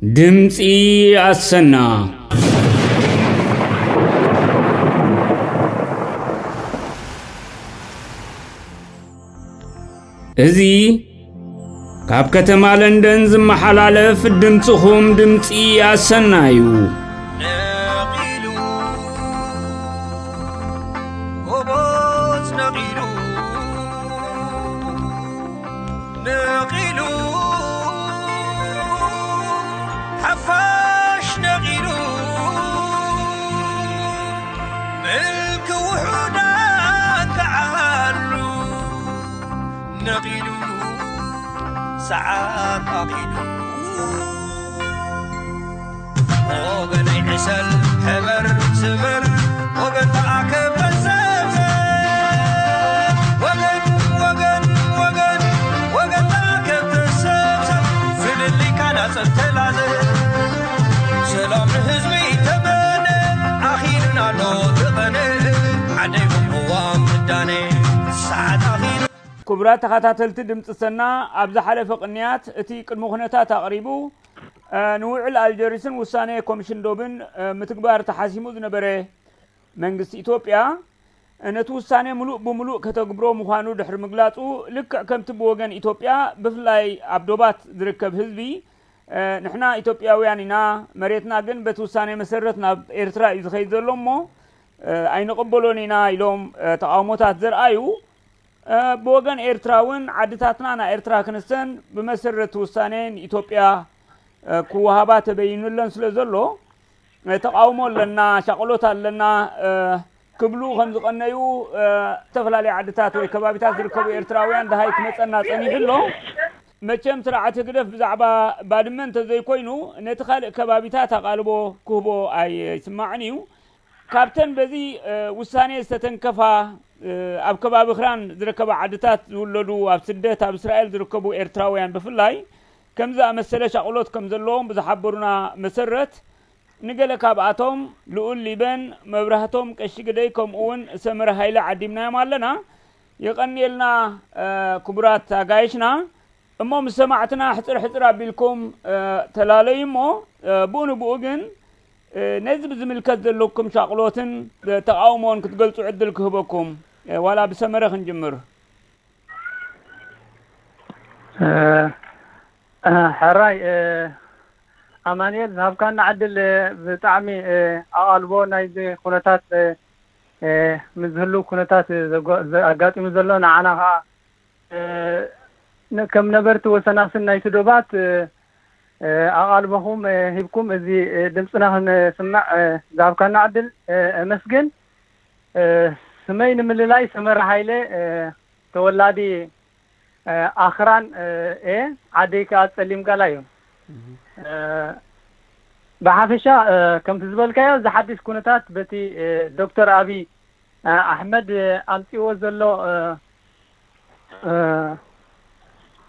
ድምፂ ኣሰና። እዚ ካብ ከተማ ለንደን ዝመሓላለፍ ድምፅኹም ድምፂ ኣሰና እዩ። ነቒሉ፣ ጎቦት ነቒሉ፣ ነቒሉ፣ ሓፋሽ ነቒሉ፣ ምልኪ ውሑዳን ክዓሉ ነቒሉ፣ ሰዓት ኣኺሉ። ወገነይ ዕሰል፣ ሕበር፣ ስበር፣ ወገን ተኣከብ፣ ተሰብሰብ። ወገን፣ ወገን፣ ወገን፣ ወገን ተኣከብ፣ ተሰብሰብ። ፍልልይካ ናጸብ ተላዘብ። ሰላም ንህዝቢ ተመነ፣ ኣኺሉና ኣሎ እቲ ቐነ። ዓደይ ቅዋም ምዳነ፣ ሰዓት ኣኺሉ። ክቡራት ተኸታተልቲ ድምፂ ሰና፣ ኣብ ዝሓለፈ ቅንያት እቲ ቅድመ ኩነታት ኣቕሪቡ፣ እ፣ ንውዕል ኣልጀሪስን ውሳኔ ኮሚሽን ዶብን፣ እ፣ ምትግባር ተሓሲሙ ዝነበረ መንግስቲ ኢትዮጵያ፣ እ፣ ነቲ ውሳኔ ምሉእ ብምሉእ ከተግብሮ ምዃኑ ድሕሪ ምግላጹ፣ ልክዕ ከምቲ ብወገን ኢትዮጵያ፣ ብፍላይ ኣብ ዶባት ዝርከብ ህዝቢ፣ እ፣ ንሕና ኢትዮጵያውያን ኢና፣ መሬትና ግን በቲ ውሳኔ መሰረት ናብ ኤርትራ እዩ ዝኸይድ ዘሎ እሞ፣ እ፣ ኣይንቕበሎን ኢና ኢሎም፣ እ፣ ተቓውሞታት ዘርኣዩ፣ እ፣ ብወገን ኤርትራ እውን ዓድታትና ናይ ኤርትራ ክንሰን ብመሰረት ውሳኔ ንኢትዮጵያ፣ እ፣ ክወሃባ ተበይኑለን ስለ ዘሎ፣ እ፣ ተቓውሞ ኣለና፣ ሻቕሎት ኣለና፣ እ፣ ክብሉ ከም ዝቐነዩ፣ እ፣ ዝተፈላለዩ ዓድታት ወይ ከባቢታት ዝርከቡ ኤርትራውያን ደሃይ ክመጸና ጸኒሑ ኣሎ። መቸም ስርዓት ህግደፍ ብዛዕባ ባድመ እንተዘይኮይኑ ነቲ ካልእ ከባቢታት ኣቓልቦ ክህቦ ኣይስማዕን እዩ። ካብተን በዚ፣ እ፣ ውሳኔ ዝተተንከፋ፣ እ፣ ኣብ ከባቢ ክራን ዝርከባ ዓድታት ዝውለዱ፣ ኣብ ስደት ኣብ እስራኤል ዝርከቡ ኤርትራውያን ብፍላይ፣ ከምዚ ዝኣመሰለ ሻቕሎት ከም ዘለዎም ብዝሓበሩና መሰረት፣ ንገለ ካብኣቶም ልኡል ሊበን፣ መብራህቶም ቀሺ ግደይ፣ ከምኡ እውን ሰመረ ሃይለ ዓዲምናዮም ኣለና። የቐንየልና፣ እ፣ ክቡራት ኣጋይሽና። እሞ ምስ ሰማዕትና ሕጽር ሕጽር ኣቢልኩም፣ እ፣ ተላለዩ እሞ፣ እ፣ ብኡ ንብኡ ግን፣ እ፣ ነዚ ብዝምልከት ዘለኩም ሻቕሎትን፣ እ፣ ተቓውሞን ክትገልጹ ዕድል ክህበኩም። እ፣ ዋላ ብሰመረ ክንጅምር። እ፣ እ፣ ሕራይ፣ እ፣ ኣማኑኤል፣ ዝሃብካና ዕድል፣ እ፣ ብጣዕሚ፣ እ፣ ኣቓልቦ ናይዚ ኩነታት፣ እ፣ እ፣ ምስ ዝህሉ ኩነታት ዘጓ-፣ ዘ-፣ ኣጋጢሙ ዘሎ ንዓና ኸዓ፣ እ፣ ን-፣ ከም ነበርቲ ወሰናስን ናይቲ ዶባት፣ እ፣ እ፣ ኣቓልቦኹም፣ እ፣ ሂብኩም እዚ፣ እ፣ ድምፅና ክንስማዕ፣ እ፣ ዝሃብካና ዕድል፣ እ፣ እመስግን። እ፣ ስመይ ንምልላይ ሰመረ ሃይለ፣ እ፣ ተወላዲ፣ እ፣ ኣኽራን፣ እ፣ እየ። ዓደይ ከኣ ጸሊም ቃላ እዩ። እ፣ ብሓፈሻ፣ እ፣ ከምቲ ዝበልካዮ፣ እዚ ሓድሽ ኩነታት በቲ፣ እ፣ ዶክተር ኣብይ፣ እ፣ ኣሕመድ፣ እ፣ ኣምጺእዎ ዘሎ፣ እ፣ እ፣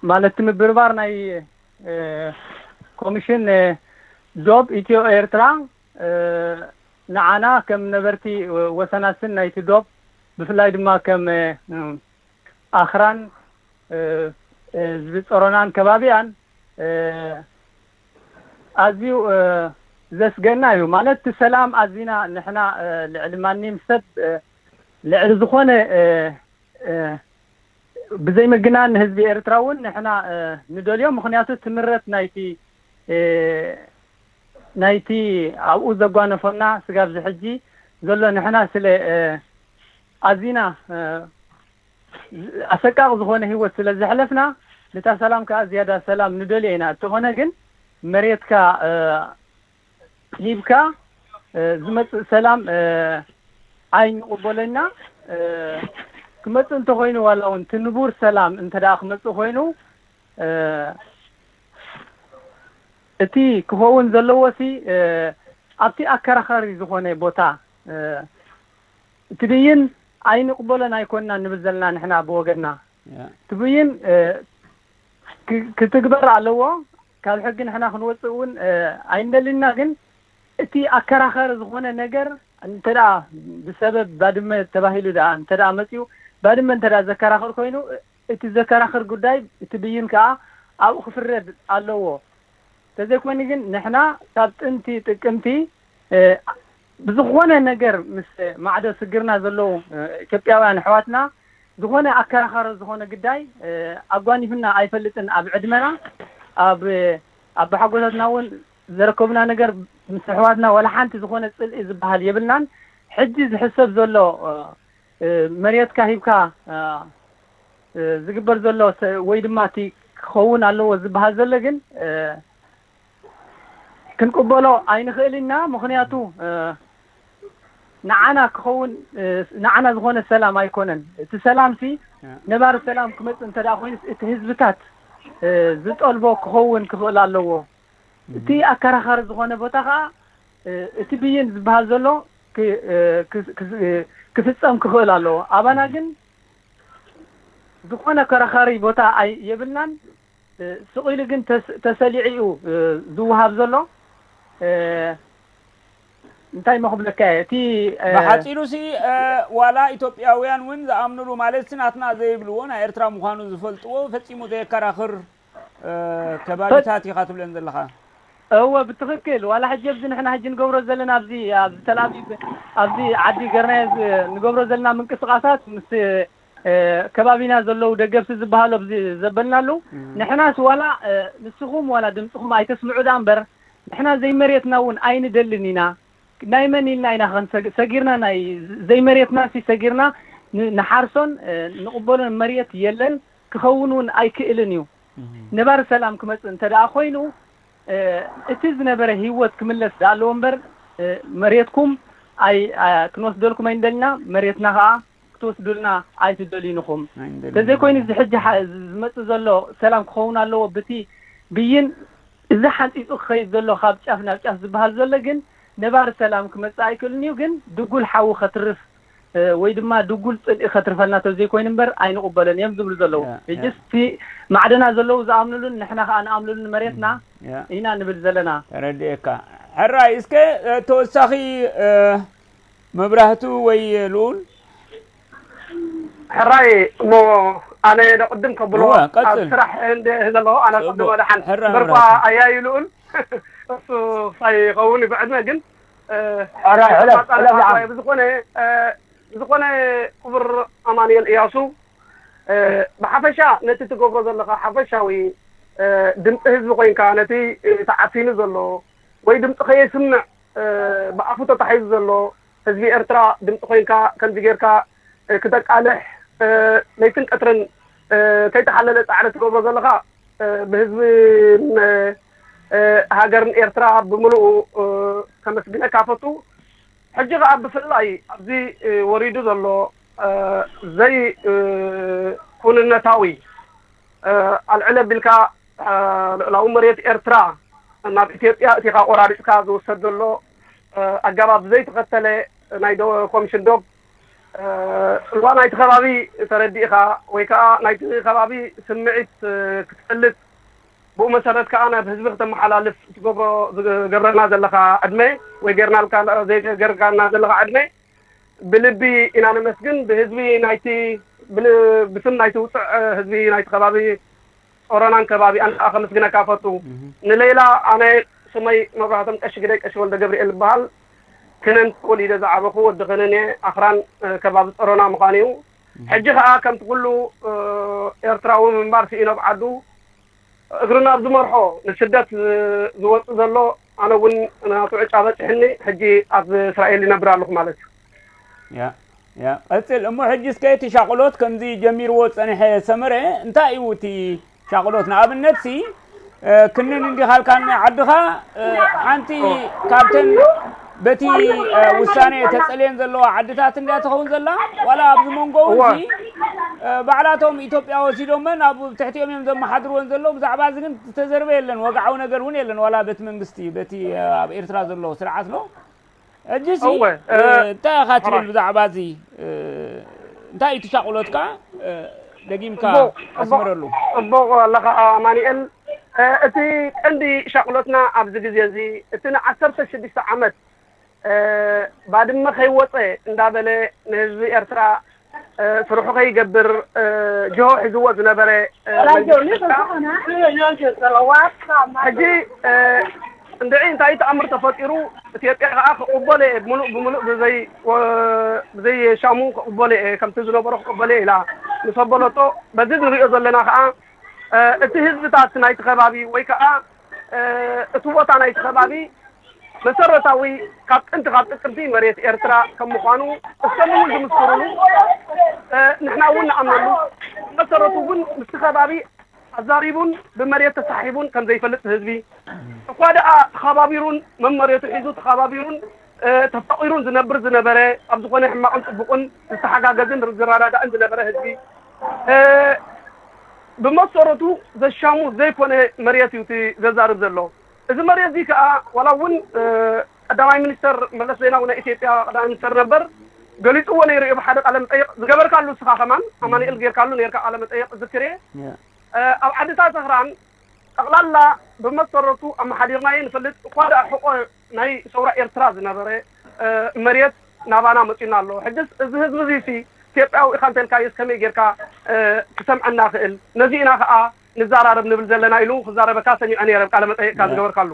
ማለት ምብርባር ናይ፣ እ፣ ኮሚሽን፣ እ፣ ዶብ ኢትዮ ኤርትራ፣ እ፣ ንዓና ከም ነበርቲ ወሰናስን ናይቲ ዶብ፣ ብፍላይ ድማ ከም፣ እ፣ ኣኽራን፣ እ፣ እ፣ ዝብጸሮናን ከባቢኣን፣ እ፣ ኣዝዩ፣ እ፣ ዘስገና እዩ። ማለት እቲ ሰላም ኣዚና ንሕና፣ እ፣ ልዕሊ ማንም ሰብ፣ እ፣ ልዕሊ ዝኾነ፣ እ፣ እ፣ ብዘይ ምግናን ንህዝቢ ኤርትራ እውን ንሕና፣ እ፣ ንደልዮ። ምኽንያቱ ትምረት ናይቲ፣ እ፣ ናይቲ ኣብኡ ዘጓነፎና ስጋብ እዚ ሕጂ ዘሎ ንሕና ስለ፣ እ፣ ኣዚና፣ እ፣ ኣሰቃቂ ዝኾነ ህይወት ስለ ዘሕለፍና፣ ነታ ሰላም ከኣ ዝያዳ ሰላም ንደልዮ ኢና። እንተኾነ ግን መሬትካ፣ እ፣ ሂብካ፣ እ፣ ዝመጽእ ሰላም፣ እ፣ ኣይንቕበሎና። እ፣ ክመጽእ እንተኾይኑ ዋላ እውን እቲ ንቡር ሰላም እንተ ደኣ ክመጽእ ኮይኑ፣ እ፣ እቲ ክኸውን ዘለዎሲ፣ እ፣ ኣብቲ ኣከራኻሪ ዝኾነ ቦታ፣ እ፣ እቲ ብይን ኣይንቕበሎን ኣይኮንና ንብል ዘለና ንሕና ብወገንና። ያ። እቲ ብይን፣ እ፣ ክ-፣ ክትግበር ኣለዎ። ካብ ሕጊ ንሕና ክንወጽእ እውን፣ እ፣ ኣይንደልንና። ግን እቲ ኣከራኻሪ ዝኾነ ነገር እንተ ደኣ ብሰበብ ባድመ ተባሂሉ ደኣ እንተ ደኣ መጺኡ፣ ባድመ እንተ ደኣ ዘከራኽር ኮይኑ፣ እቲ ዘከራኽር ጉዳይ፣ እቲ ብይን ከኣ ኣብኡ ክፍረድ ኣለዎ። ተዘይኮይኑ ግን ንሕና ካብ ጥንቲ ጥቅምቲ ብዝኾነ ነገር ምስ ማዕዶ ስግርና ዘለዉ ኢትዮጵያውያን ኣሕዋትና ዝኾነ ኣከራኻሪ ዝኾነ ግዳይ ኣጓኒፍና ኣይፈልጥን። ኣብ ዕድመና ኣብ ኣቦሓጎታትና እውን ዘረከቡና ነገር ምስ ኣሕዋትና ዋላ ሓንቲ ዝኾነ ፅልኢ ዝበሃል የብልናን። ሕጂ ዝሕሰብ ዘሎ መሬትካ ሂብካ ዝግበር ዘሎ ወይ ድማ እቲ ክኸውን ኣለዎ ዝበሃል ዘሎ ግን ክንቅበሎ ኣይንኽእል ኢና። ምኽንያቱ ንዓና ክኸውን ንዓና ዝኾነ ሰላም ኣይኮነን። እቲ ሰላምሲ ነባሪ ሰላም ክመፅእ እንተ ደኣ ኮይኑስ እቲ ህዝብታት ዝጠልቦ ክኸውን ክኽእል ኣለዎ። እቲ ኣከራኻሪ ዝኾነ ቦታ ከዓ እቲ ብይን ዝበሃል ዘሎ ክፍፀም ክኽእል ኣለዎ። ኣባና ግን ዝኾነ ከራኻሪ ቦታ ኣይ የብልናን። ስቕ ኢሉ ግን ተሰሊዑ እዩ ዝወሃብ ዘሎ። እንታይ መኽብለካ እየ እቲ ብሓፂሩ ሲ ዋላ ኢትዮጵያውያን እውን ዝኣምንሉ ማለት ሲ ናትና ዘይብልዎ ናይ ኤርትራ ምዃኑ ዝፈልጥዎ ፈፂሙ ዘየከራኽር ከባቢታት ኢኻ ትብለን ዘለኻ። እወ ብትኽክል። ዋላ ሕጂ ኣብዚ ንሕና ሕጂ ንገብሮ ዘለና ኣብዚ ኣብ ተልኣቪቭ ኣብዚ ዓዲ ገርናዮ ንገብሮ ዘለና ምንቅስቃሳት ምስ ከባቢና ዘለዉ ደገፍቲ ዝበሃሉ ኣብዚ ዘበልናሉ ንሕናስ ዋላ ንስኹም ዋላ ድምፅኹም ኣይተስምዑ ደኣ እምበር ንሕና ዘይመሬትና እውን ኣይንደልን ኢና። ናይ መን ኢልና ኢና ከን ሰጊርና ናይ ዘይመሬትና ሲ ሰጊርና ንሓርሶን ንቕበሎን መሬት የለን። ክኸውን እውን ኣይክእልን እዩ። ነባሪ ሰላም ክመፅእ እንተ ደኣ ኮይኑ እቲ ዝነበረ ህይወት ክምለስ ደኣ ኣለዎ እምበር መሬትኩም ኣይ ክንወስደልኩም ኣይንደልና፣ መሬትና ከዓ ክትወስዱልና ኣይትደልዩን ኢኹም። ተዘይኮይኑ እዚ ሕጂ ዝመፅእ ዘሎ ሰላም ክኸውን ኣለዎ ብቲ ብይን እዚ ሓንፂፁ ክኸይድ ዘሎ ካብ ጫፍ ናብ ጫፍ ዝበሃል ዘሎ ግን ነባሪ ሰላም ክመፅእ ኣይክእልን እዩ። ግን ድጉል ሓዊ ከትርፍ ወይ ድማ ድጉል ፅልኢ ከትርፈልና ተዘይኮይኑ እምበር ኣይንቕበሎን እዮም ዝብሉ ዘለዉ። ሕጅስ እቲ ማዕደና ዘለዉ ዝኣምኑሉን ንሕና ከዓ ንኣምኑሉን መሬትና ኢና ንብል ዘለና። ተረድኤካ። ሕራይ እስከ ተወሳኺ መብራህቱ ወይ ልኡል ሕራይ እሞ ኣነ ደቅድም ከብሎ ኣብ ስራሕ እንደ ዘሎ ኣነ ቅድሞ ደሓን በርኳ ኣያዩ ልኡል እሱ ሳይኸውን ብዕድመ ግን ብዝኾነ ብዝኾነ ክቡር ኣማኑኤል እያሱ ብሓፈሻ ነቲ ትገብሮ ዘለካ ሓፈሻዊ ድምፂ ህዝቢ ኮይንካ ነቲ ተዓፊኑ ዘሎ ወይ ድምፂ ከየስምዕ ብኣፉ ተታሒዙ ዘሎ ህዝቢ ኤርትራ ድምፂ ኮይንካ ከምዚ ጌርካ ክተቃልሕ ለይትን ቀትርን ከይተሓለለ ፃዕሪ ትገብሮ ዘለካ ብህዝብን ሃገርን ኤርትራ ብምሉኡ ከመስግነካ ፈቱ። ሕጂ ከዓ ብፍላይ ኣብዚ ወሪዱ ዘሎ ዘይኩንነታዊ ኣልዕል ኣቢልካ ልኡላዊ መሬት ኤርትራ ናብ ኢትዮጵያ እቲኻ ቆራሪፅካ ዝውሰድ ዘሎ ኣገባብ ዘይተኸተለ ናይ ኮሚሽን ዶብ ፅልዋ ናይቲ ከባቢ ተረዲእኻ ወይ ከዓ ናይቲ ከባቢ ስምዒት ክትፈልጥ ብኡ መሰረት ከዓ ናብ ህዝቢ ክተመሓላልፍ ትገብሮ ዝገብረና ዘለካ ዕድመ ወይ ጌርናልካ ዘይገርካና ዘለካ ዕድመ ብልቢ ኢና ነመስግን። ብህዝቢ ናይቲ ብስም ናይቲ ውፅዕ ህዝቢ ናይቲ ከባቢ ጾሮናን ከባቢኣን ከዓ ከምስግነካ ፈቱ። ንሌላ ኣነ ስመይ መብራህቶም ቀሺ ግደይ ቀሺ ወልደ ገብርኤል ይበሃል። ክነን ተወሊደ ዝዓበኹ ወዲ ክነን እየ። ኣኽራን ከባቢ ጾሮና ምዃን እዩ። ሕጂ ከዓ ከምቲ ኩሉ ኤርትራዊ ምንባር ስኢኖ ኣብ ዓዱ እግርና ኣብ ዝመርሖ ንስደት ዝወፅእ ዘሎ ኣነ እውን ናቱ ዕጫ በፂሕኒ ሕጂ ኣብ እስራኤል ይነብር ኣለኹ ማለት እዩ። ያ ያ ቀፅል እሞ ሕጂ እስከ እቲ ሻቕሎት ከምዚ ጀሚርዎ ዝፀንሐ ሰመረ እንታይ እዩ እቲ ሻቕሎት ንኣብነት ሲ ክንን እንዲኻልካኒ ዓድኻ ሓንቲ ካብተን በቲ ውሳኔ ተጸልየን ዘለዋ ዓድታት እንድያ ትኸውን ዘላ ዋላ ኣብዚ መንጎ እውን ባዕላቶም ኢትዮጵያ ወሲዶመን ኣብ ትሕቲኦም እዮም ዘመሓድርወን ዘለዉ ብዛዕባ እዚ ግን ዝተዘርበ የለን ወግዓዊ ነገር እውን የለን ዋላ በቲ መንግስቲ በቲ ኣብ ኤርትራ ዘሎ ስርዓት ነው ሕጂ ሲ እንታይ ኢኻ ትብል ብዛዕባ እዚ እንታይ እዩ ትሻቕሎትካ ደጊምካ ኣስምረሉ ጽቡቕ ኣለኻ ኣማኒኤል እቲ ቀንዲ ሻቕሎትና ኣብዚ ግዜ እዚ እቲ ንዓሰርተ ሽዱሽተ ዓመት ባድመ ከይወፀ እንዳበለ ንህዝቢ ኤርትራ ስርሑ ከይገብር ጅሆ ሒዝዎ ዝነበረ መንግስቲ ሕጂ እንድዒ እንታይ ተኣምር ተፈጢሩ? ኢትዮጵያ ከዓ ክቕበሎ እየ፣ ምሉእ ብምሉእ ብዘይ ብዘይ ሻሙ ክቕበሎ እየ፣ ከምቲ ዝነበሮ ክቕበሎ እየ ኢላ ምስ ኣበለቶ፣ በዚ ንሪኦ ዘለና ከዓ እቲ ህዝብታት ናይቲ ከባቢ ወይ ከዓ እቲ ቦታ ናይቲ ከባቢ መሰረታዊ ካብ ጥንቲ ካብ ጥቅምቲ መሬት ኤርትራ ከም ምዃኑ እሶም እውን ዝምስክሩሉ፣ ንሕና እውን ንኣምነሉ። መሰረቱ እውን ምስቲ ከባቢ ኣዛሪቡን ብመሬት ተሳሒቡን ከም ዘይፈልጥ ህዝቢ፣ እኳ ደኣ ተኸባቢሩን መመሬቱ ሒዙ ተኸባቢሩን ተፋቒሩን ዝነብር ዝነበረ፣ ኣብ ዝኾነ ሕማቕን ጽቡቕን ዝተሓጋገዝን ዝረዳዳእን ዝነበረ ህዝቢ፣ ብመሰረቱ ዘሻሙ ዘይኮነ መሬት እዩ እቲ ዘዛርብ ዘሎ። እዚ መሬት እዚ ከዓ ዋላ እውን ቀዳማይ ሚኒስተር መለስ ዜናዊ ናይ ኢትዮጵያ ቀዳማይ ሚኒስተር ነበር ገሊፅዎ ነይሩ እዩ። ብሓደ ቃለ መጠየቅ ዝገበርካሉ እስኻ ከማን ኣማኑኤል ጌርካሉ ነርካ ቃለ መጠየቅ ዝክሬ ኣብ ዓድታት ተኽራን ጠቕላላ ብመሰረቱ ኣመሓዲርናዮ ንፈልጥ እኳ ደኣ ሕቆ ናይ ሰውራ ኤርትራ ዝነበረ መሬት ናባና መፂና ኣሎ። ሕጅስ እዚ ህዝቢ እዚ ሲ ኢትዮጵያዊ ኢኻ እንተልካዮስ ከመይ ጌርካ ክሰምዐና ክእል? ነዚ ኢና ከዓ ንዘራረብ ንብል ዘለና ኢሉ ክዛረበካ ሰሚዐ ነይረ ቃለ መጠየቅካ ዝገበርካሉ።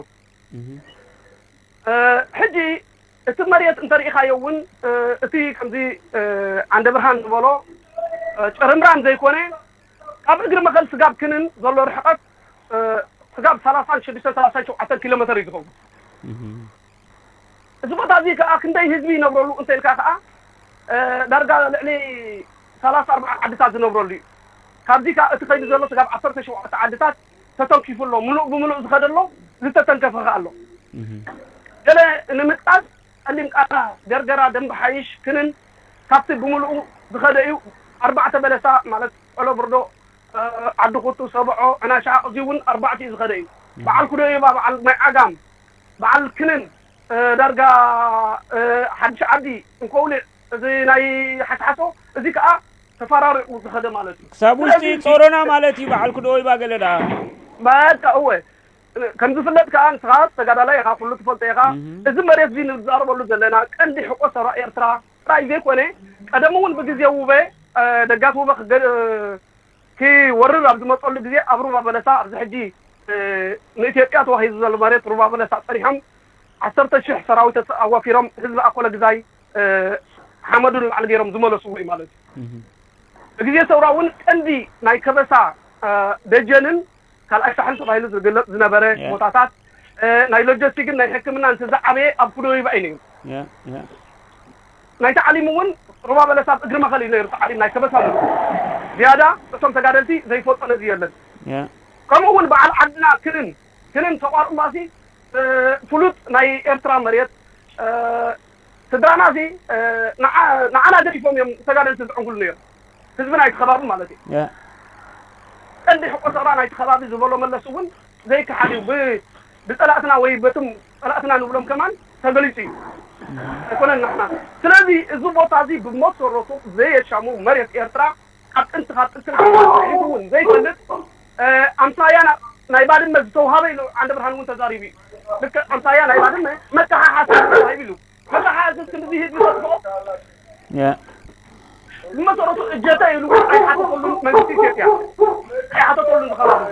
ሕጂ እቲ መሬት እንተሪኢኻዮ እውን እቲ ከምዚ ዓንደ ብርሃን ዝበሎ ጭርምራም ዘይኮነ ካብ እግሪ መኸል ስጋብ ክንን ዘሎ ርሕቀት ስጋብ ሰላሳን ሽዱሽተ ሰላሳን ሸውዓተን ኪሎ ሜተር እዩ ዝኸውን። እዚ ቦታ እዚ ከዓ ክንደይ ህዝቢ ይነብረሉ እንተ ኢልካ ከዓ ዳርጋ ልዕሊ ሰላሳ ኣርባዓ ዓድታት ዝነብረሉ እዩ። ካብዚ ከዓ እቲ ከይዱ ዘሎ ስጋብ ዓሰርተ ሸውዓተ ዓድታት ተተንኪፉ ኣሎ። ምሉእ ብምሉእ ዝኸደ ኣሎ፣ ዝተተንከፈ ከዓ ኣሎ። ገለ ንምጥቃስ ጸሊም ቃራ፣ ገርገራ፣ ደንበ ሓይሽ፣ ክንን ካብቲ ብምሉኡ ዝኸደ እዩ። ኣርባዕተ በለሳ ማለት ቆሎ ብርዶ፣ ዓዲ ኩቱ፣ ሰብዖ፣ ዕናሻ፣ እዚ እውን ኣርባዕተ እዩ ዝኸደ እዩ። በዓል ኩደይባ፣ በዓል ማይ ዓጋም፣ በዓል ክንን፣ ዳርጋ ሓድሽ ዓዲ፣ እንኮውሊዕ፣ እዚ ናይ ሓስሓሶ፣ እዚ ከዓ ተፈራሪቑ ዝኸደ ማለት እዩ። ክሳብ ውሽጢ ጾሮና ማለት እዩ በዓል ኩደይባ ገለ ደኣ። በቃ እወ። ከም ዝፍለጥ ከዓ ንስኻ ተጋዳላይ ኢኻ፣ ኩሉ ትፈልጦ ኢኻ። እዚ መሬት እዚ ንዛረበሉ ዘለና ቀንዲ ሕቆ ሰብራ ኤርትራ ጥራይ ዘይኮነ፣ ቀደም እውን ብግዜ ውበ፣ ደጋት ውበ ክገ-፣ ክወርር ኣብ ዝመፀሉ ግዜ ኣብ ሩባ በለሳ፣ ኣብዚ ሕጂ ንኢትዮጵያ ተዋሂዙ ዘሎ መሬት ሩባ በለሳ ፀኒሖም ዓሰርተ ሽሕ ሰራዊት ኣዋፊሮም ህዝቢ ኣኮለ ግዛይ ሓመዱ ንላዕሊ ገይሮም ዝመለስዎ እዩ ማለት እዩ። ብግዜ ሰውራ እውን ቀንዲ ናይ ከበሳ ደጀንን ካልኣይ ሳሕል ተባሂሉ ዝግለጽ ዝነበረ ቦታታት ናይ ሎጂስቲክን ናይ ሕክምናን እቲ ዝዓበየ ኣብ ኩደወይባ እዩ ነይሩ። ናይ ታዕሊም እውን ሩባ በለሳ ኣብ እግሪ መኸል እዩ ነይሩ ታዕሊም ናይ ከበሳ ዝያዳ እቶም ተጋደልቲ ዘይፈልጦ ነዚ የለን። ከምኡ እውን በዓል ዓድና ክንን ክንን ተቋርማሲ ፍሉጥ ናይ ኤርትራ መሬት ስድራና ሲ ንዓና ገዲፎም እዮም ተጋደልቲ ዝዕንግሉ ነይሩ። ህዝቢ ናይቲ ከባቢ ማለት እዩ። ቀንዲ ሕቆ ሰብራ ናይቲ ከባቢ ዝበሎ መለስ እውን ዘይከሓድ እዩ። ብፀላእትና ወይ በትም ፀላእትና ንብሎም ከማን ተገሊፁ እዩ። ኣይኮነን ንሕና ስለዚ እዚ ቦታ እዚ ብመሰረቱ ዘየሻሙ መሬት ኤርትራ ካብ ጥንቲ ካብ ጥንቲ እውን ዘይፈልጥ ኣምሳያ ናይ ባድመ ዝተውሃበ ኢሉ ዓንደ ብርሃን እውን ተዛሪቡ እዩ። ልክዕ ኣምሳያ ናይ ባድመ መተሓሓዚ ተዋሂቡ ኢሉ መተሓሓዚ ክንድዚ ህዝቢ ተጥፍኦ ብመሰረቱ እጀተ ኢሉ ኣይሓተተሉን መንግስቲ ኢትዮጵያ ኣይሓተተሉን ዝኸባቢ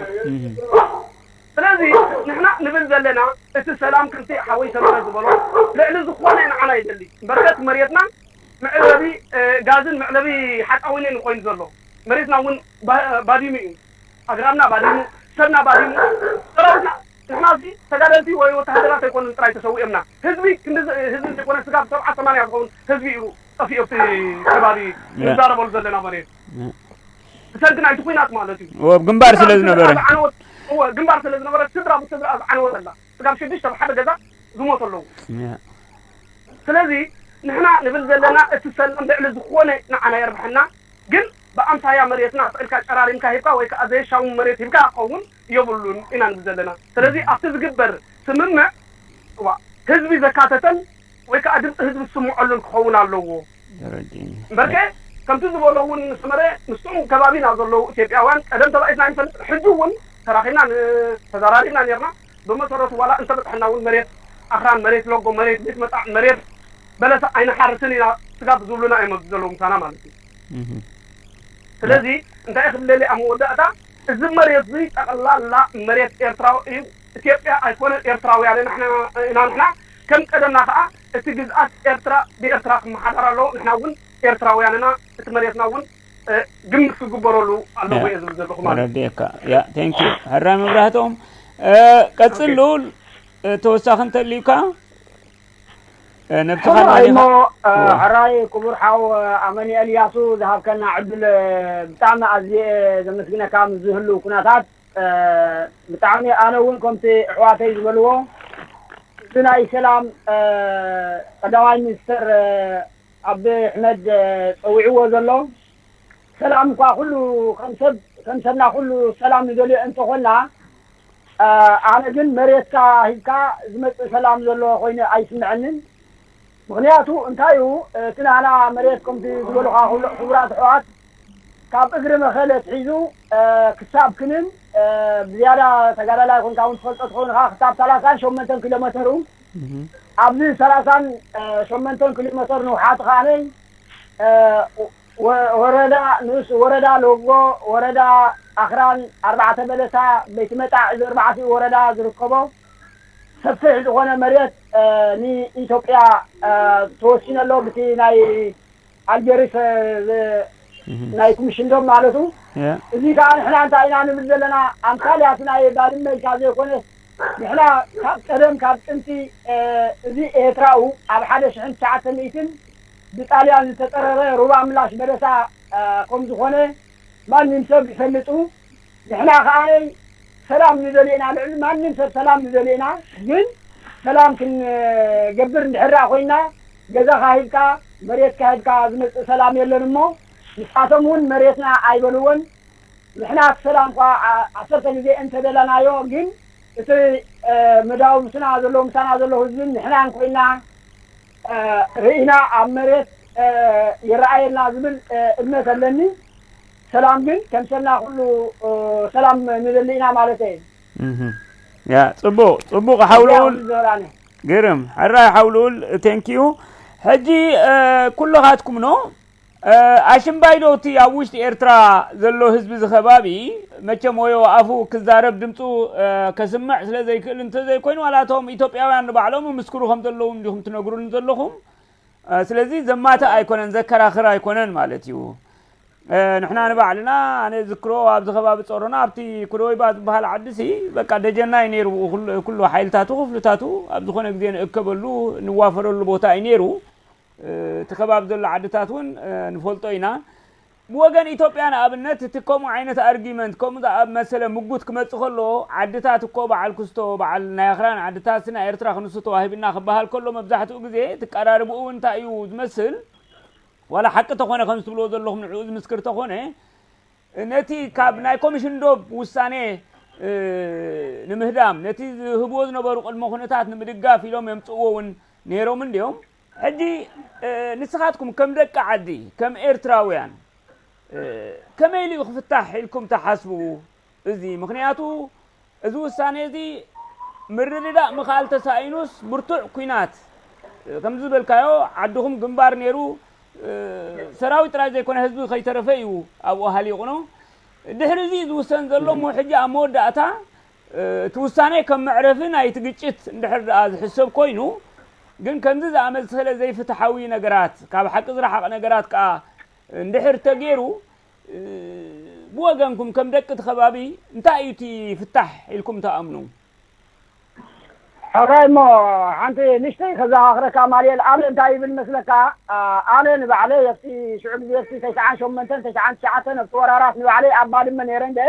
ስለዚ ንሕና ንብል ዘለና እቲ ሰላም ከምቲ ሓወይ ሰመረ ዝበሎ ልዕሊ ዝኾነ ንዓና ይደሊ በርከት መሬትና መዕለቢ ጋዝን መዕለቢ ሓፃዊንን ኮይኑ ዘሎ መሬትና እውን ባዲሙ እዩ ኣግራብና ባዲሙ ሰብና ባዲሙ ሰራዊትና ንሕና እዚ ተጋደልቲ ወይ ወተሃደራት ኣይኮኑን ጥራይ ተሰዊኦምና ህዝቢ ክንዲ ህዝቢ ዘይኮነ ስጋብ ሰብዓ ሰማንያ ዝኸውን ህዝቢ እዩ ጠፊኦ እቲ ከባቢ ንዛረበሉ ዘለና መሬት ብሰንኪ ናይቲ ኩናት ማለት እዩ ግንባር ስለ ዝነበረ ግንባር ስለ ዝነበረ ስድራ ብስድራ ዝዓነወ ዘላ ስጋብ ሽዱሽተ ብሓደ ገዛ ዝሞቱ ኣለዉ ስለዚ ንሕና ንብል ዘለና እቲ ሰላም ልዕሊ ዝኾነ ንዓና የርብሐና ግን ብኣምሳያ መሬትና ስእልካ ጨራሪምካ ሂብካ ወይ ከዓ ዘየሻሙ መሬት ሂብካ ክኸውን የብሉን ኢና ንብል ዘለና ስለዚ ኣብቲ ዝግበር ስምምዕ ህዝቢ ዘካተተን ወይ ከዓ ድምፂ ህዝቢ ዝስምዐሉን ክኸውን ኣለዎ እምበርከ ከምቲ ዝበሎ እውን ሰመረ ምስቶም ከባቢና ዘለዉ ኢትዮጵያውያን ቀደም ተባኢትና ይንፈልጥ ሕጂ እውን ተራኺብና ተዘራሪብና ነርና ብመሰረቱ ዋላ እንተበፅሐና እውን መሬት ኣኽራን መሬት ሎጎ መሬት ቤት መጣዕ መሬት በለሰ ኣይንሓርስን ኢና ስጋብ ዝብሉና እዮም ኣብዚ ዘለዉ ምሳና ማለት እዩ ስለዚ እንታይ ክብለሊ ኣብ መወዳእታ፣ እዚ መሬት እዚ ጠቕላላ መሬት ኤርትራዊ እዩ። ኢትዮጵያ ኣይኮነን፣ ኤርትራውያን ኢና ንሕና። ከም ቀደምና ከዓ እቲ ግዝኣት ኤርትራ ብኤርትራ ክመሓደር ኣለዎ። ንሕና እውን ኤርትራውያን ኢና። እቲ መሬትና እውን ግምት ክግበረሉ ኣለዎ እየ ዝብል ዘለኹ ማለት። ተረዲእካ። ያ፣ ቴንክ ዩ። ሕራይ መብራህቶም። ቀጽል። ልኡል፣ ተወሳኺ እንተልዩካ ነብስኻ ሕራይ እሞ። ሕራይ ክቡር ሓው ኣመኒኤል ያሱ ዝሃብከና ዕድል ብጣዕሚ ኣዝየ ዘመስግነካ። ምስ ዝህሉ ኩነታት ብጣዕሚ ኣነ እውን ከምቲ ኣሕዋተይ ዝበልዎ እቲ ናይ ሰላም ቀዳማይ ሚኒስተር ኣቢ ኣሕመድ ጸዊዕዎ ዘሎ ሰላም እኳ ኩሉ ከም ሰብ ከም ሰብና ኩሉ ሰላም ንደልዮ እንተኾንና ኣነ ግን መሬትካ ሂብካ ዝመፅእ ሰላም ዘሎ ኮይኑ ኣይስምዐንን። ምኽንያቱ እንታይ እዩ እቲ ናህና መሬት ከምቲ ዝበሉኻ ክቡራት ኣሕዋት ካብ እግሪ መኸለ ኣትሒዙ ክሳብ ክንን ብዝያዳ ተጋዳላይ ኮንካ እውን ትፈልጦ ትኸውን ኢኻ ክሳብ ሰላሳን ሸሞንተን ኪሎ ሜተር እዩ። ኣብዚ ሰላሳን ሸሞንተን ኪሎ ሜተር ንውሓት ከዓነይ ወረዳ ንኡስ ወረዳ ሎጎ፣ ወረዳ ኣኽራን ኣርባዕተ በለሳ፣ ቤት መጣዕ እዚ ኣርባዕቲኡ ወረዳ ዝርከቦ ሰፊሕ ዝኾነ መሬት ንኢትዮጵያ ተወሲኑ ኣሎ ብቲ ናይ ኣልጀሪስ ናይ ኮሚሽን ዶብ ማለቱ። እዚ ከዓ ንሕና እንታይ ኢና ንብል ዘለና ኣምሳልያ እቲ ናይ ባድመ ኢልካ ዘይኮነስ ንሕና ካብ ቀደም ካብ ጥንቲ እዚ ኤርትራኡ ኣብ ሓደ ሽሕን ትሽዓተ ሚእትን ብጣልያን ዝተጠረረ ሩባ ምላሽ በለሳ ከም ዝኾነ ማንም ሰብ ይፈልጡ። ንሕና ከዓነይ ሰላም ንደሊ ኢና፣ ልዕሊ ማንም ሰብ ሰላም ንደሊ ኢና። ግን ሰላም ክንገብር እንድሕር ኮይና ገዛኻ ሂብካ መሬትካ ሂብካ ዝመፅእ ሰላም የለን እሞ ንሳቶም እውን መሬትና ኣይበልዎን። ንሕና እቲ ሰላም ኳ ዓሰርተ ግዜ እንተደለናዮ ግን እቲ መዳውብትና ዘሎ ምሳና ዘሎ ህዝብን ንሕናን ኮይና ርኢና ኣብ መሬት ይረኣየልና ዝብል እምነት ኣለኒ። ሰላም ግን ከም ሰብና ኩሉ ሰላም ንደሊ ኢና ማለት እዩ። ያ ጽቡቕ ጽቡቕ ሓውልኡል። ግርም ሕራይ ሓውልኡል። ቴንኪዩ። ሕጂ ኩልኻትኩም ኖ ኣሽምባይ ዶ እቲ ኣብ ውሽጢ ኤርትራ ዘሎ ህዝቢ እዚ ከባቢ መቸም ወዮ ኣፉ ክዛረብ ድምፁ ከስምዕ ስለ ዘይክእል እንተዘይኮይኑ ዋላ እቶም ኢትዮጵያውያን ንባዕሎም ምስክሩ ከም ዘለዉ እንዲኹም ትነግሩኒ ዘለኹም። ስለዚ ዘማትእ ኣይኮነን፣ ዘከራኽር ኣይኮነን ማለት እዩ። ንሕና ንባዕልና ኣነ ዝክሮ ኣብዚ ከባቢ ጸሮና ኣብቲ ኩደወይባ ዝበሃል ዓዲ ሲ በቃ ደጀና እዩ ነይሩ። ኩሉ ሓይልታቱ ክፍልታቱ ኣብ ዝኾነ ግዜ ንእከበሉ ንዋፈረሉ ቦታ እዩ ነይሩ። እቲ ከባቢ ዘሎ ዓድታት እውን ንፈልጦ ኢና። ብወገን ኢትዮጵያ ንኣብነት እቲ ከምኡ ዓይነት ኣርጊመንት ከምኡ ዝኣመሰለ ምጉት ክመጽእ ከሎ ዓድታት እኮ በዓል ክስቶ በዓል ናይ ኣኽራን ዓድታት ናይ ኤርትራ ክንሱ ተዋሂብና ክበሃል ከሎ መብዛሕትኡ ግዜ ትቀራርብኡ እንታይ እዩ ዝመስል ዋላ ሓቂ ተኾነ ከም ዝትብልዎ ዘለኹም ንዕኡ ዝምስክር ተኾነ ነቲ ካብ ናይ ኮሚሽን ዶብ ውሳኔ ንምህዳም ነቲ ዝህብዎ ዝነበሩ ቅድመ ኩነታት ንምድጋፍ ኢሎም የምፅእዎ እውን ነይሮም እንዲዮም። ሕጂ ንስኻትኩም ከም ደቂ ዓዲ ከም ኤርትራውያን ከመይ ኢሉ ክፍታሕ ኢልኩም ትሓስቡ? እዚ ምኽንያቱ እዚ ውሳኔ እዚ ምርድዳእ ምኽኣል ተሳኢኑስ ብርቱዕ ኲናት ከምዚ ዝበልካዮ ዓድኹም ግንባር ነይሩ ሰራዊት ጥራይ ዘይኮነ ህዝቢ ከይተረፈ እዩ ኣብኡ ሃሊቑ ነው። ድሕሪ እዚ ዝውሰን ዘሎ እሞ ሕጂ ኣብ መወዳእታ እቲ ውሳኔ ከም መዕረፊ ናይቲ ግጭት እንድሕር ደኣ ዝሕሰብ ኮይኑ ግን ከምዚ ዝኣመሰለ ዘይፍትሓዊ ነገራት ካብ ሓቂ ዝረሓቐ ነገራት ከዓ እንድሕር ተገይሩ ብወገንኩም ከም ደቂ እቲ ከባቢ እንታይ እዩ እቲ ፍታሕ ኢልኩም ትኣምኑ? ሕራይ እሞ ሓንቲ ንሽተይ ከዘኻኽረካ ማልየል ኣነ እንታይ ይብል መስለካ ኣነ ንባዕለይ ኣብቲ ሽዑ ግዜ ኣብቲ ተሽዓን ሸሞንተን ተሽዓን ትሽዓተን ኣብቲ ወራራት ንባዕለይ ኣብ ባድመ ነይረ እንደ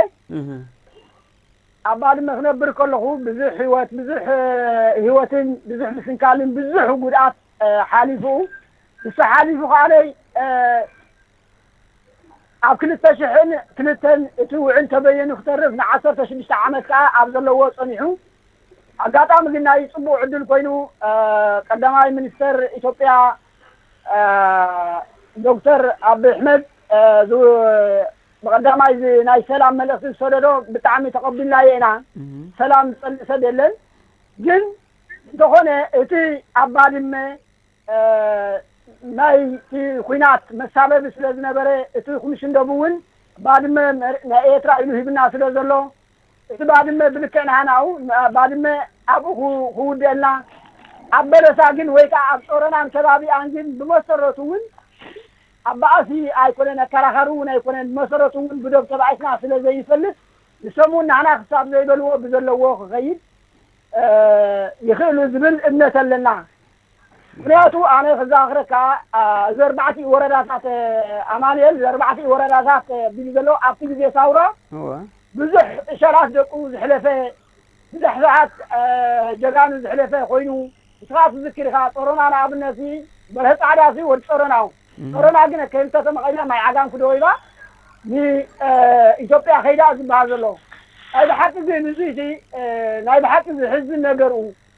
ኣብ ባድመ ክነብር ከለኹ ብዙሕ ህይወት ብዙሕ ህይወትን ብዙሕ ምስንካልን ብዙሕ ጉድኣት ሓሊፉ ንሱ ሓሊፉ ከዓነይ ኣብ ክልተ ሽሕን ክልተን እቲ ውዕል ተበየኑ ክተርፍ ንዓሰርተ ሽዱሽተ ዓመት ከዓ ኣብ ዘለዎ ፀኒሑ ኣጋጣሚ ግን ናይ ፅቡቅ ዕድል ኮይኑ ቀዳማይ ሚኒስተር ኢትዮጵያ ዶክተር ኣቢ ኣሕመድ ብቀዳማይ ናይ ሰላም መልእክቲ ዝሰደዶ ብጣዕሚ ተቀቢልናዮ ኢና። ሰላም ዝፀልእ ሰብ የለን። ግን እንተኾነ እቲ ኣብ ባድመ ናይቲ ኲናት መሳበቢ ስለ ዝነበረ፣ እቲ ኩምሽንዶብ እውን ባድመ ናይ ኤርትራ ኢሉ ሂብና ስለ ዘሎ፣ እቲ ባድመ ብልክዕ ንሃናኡ፣ ባድመ ኣብኡ ክውድአልና፣ ኣብ በለሳ ግን ወይ ከዓ ኣብ ጾሮናን ከባቢኣን ግን ብመሰረቱ እውን ኣብ ባእሲ ኣይኮነን፣ ኣከራኻሪ እውን ኣይኮነን። ብመሰረቱ እውን ብዶብ ተባኢስና ስለ ዘይንፈልጥ፣ ንሶም እውን ንሕና ክሳብ ዘይበልዎ ብዘለዎ ክኸይድ ይኽእሉ ዝብል እምነት ኣለና። ምክንያቱ ኣነ ክዛኽረካ፣ እዚ ኣርባዕቲኡ ወረዳታት፣ ኣማኑኤል፣ እዚ ኣርባዕቲኡ ወረዳታት ቢሉ ዘሎ ኣብቲ ግዜ ሳውራ ብዙሕ እሸላት ደቁ ዝሕለፈ፣ ብዙሕ ሰዓት ጀጋኑ ዝሕለፈ ኮይኑ፣ ንስኻ ትዝክር ኢኻ። ጾሮና ንኣብነት በርሀ ጻዕዳ ሲ ወዲ ጾሮናው። ጾሮና ግን ከይልተ ተመቐይና ማይ ዓጋን ክደወይባ ንኢትዮጵያ ከይዳ ዝበሃል ዘሎ። ናይ ብሓቂ ግን እዚ ናይ ብሓቂ ዝሕዝን ነገርኡ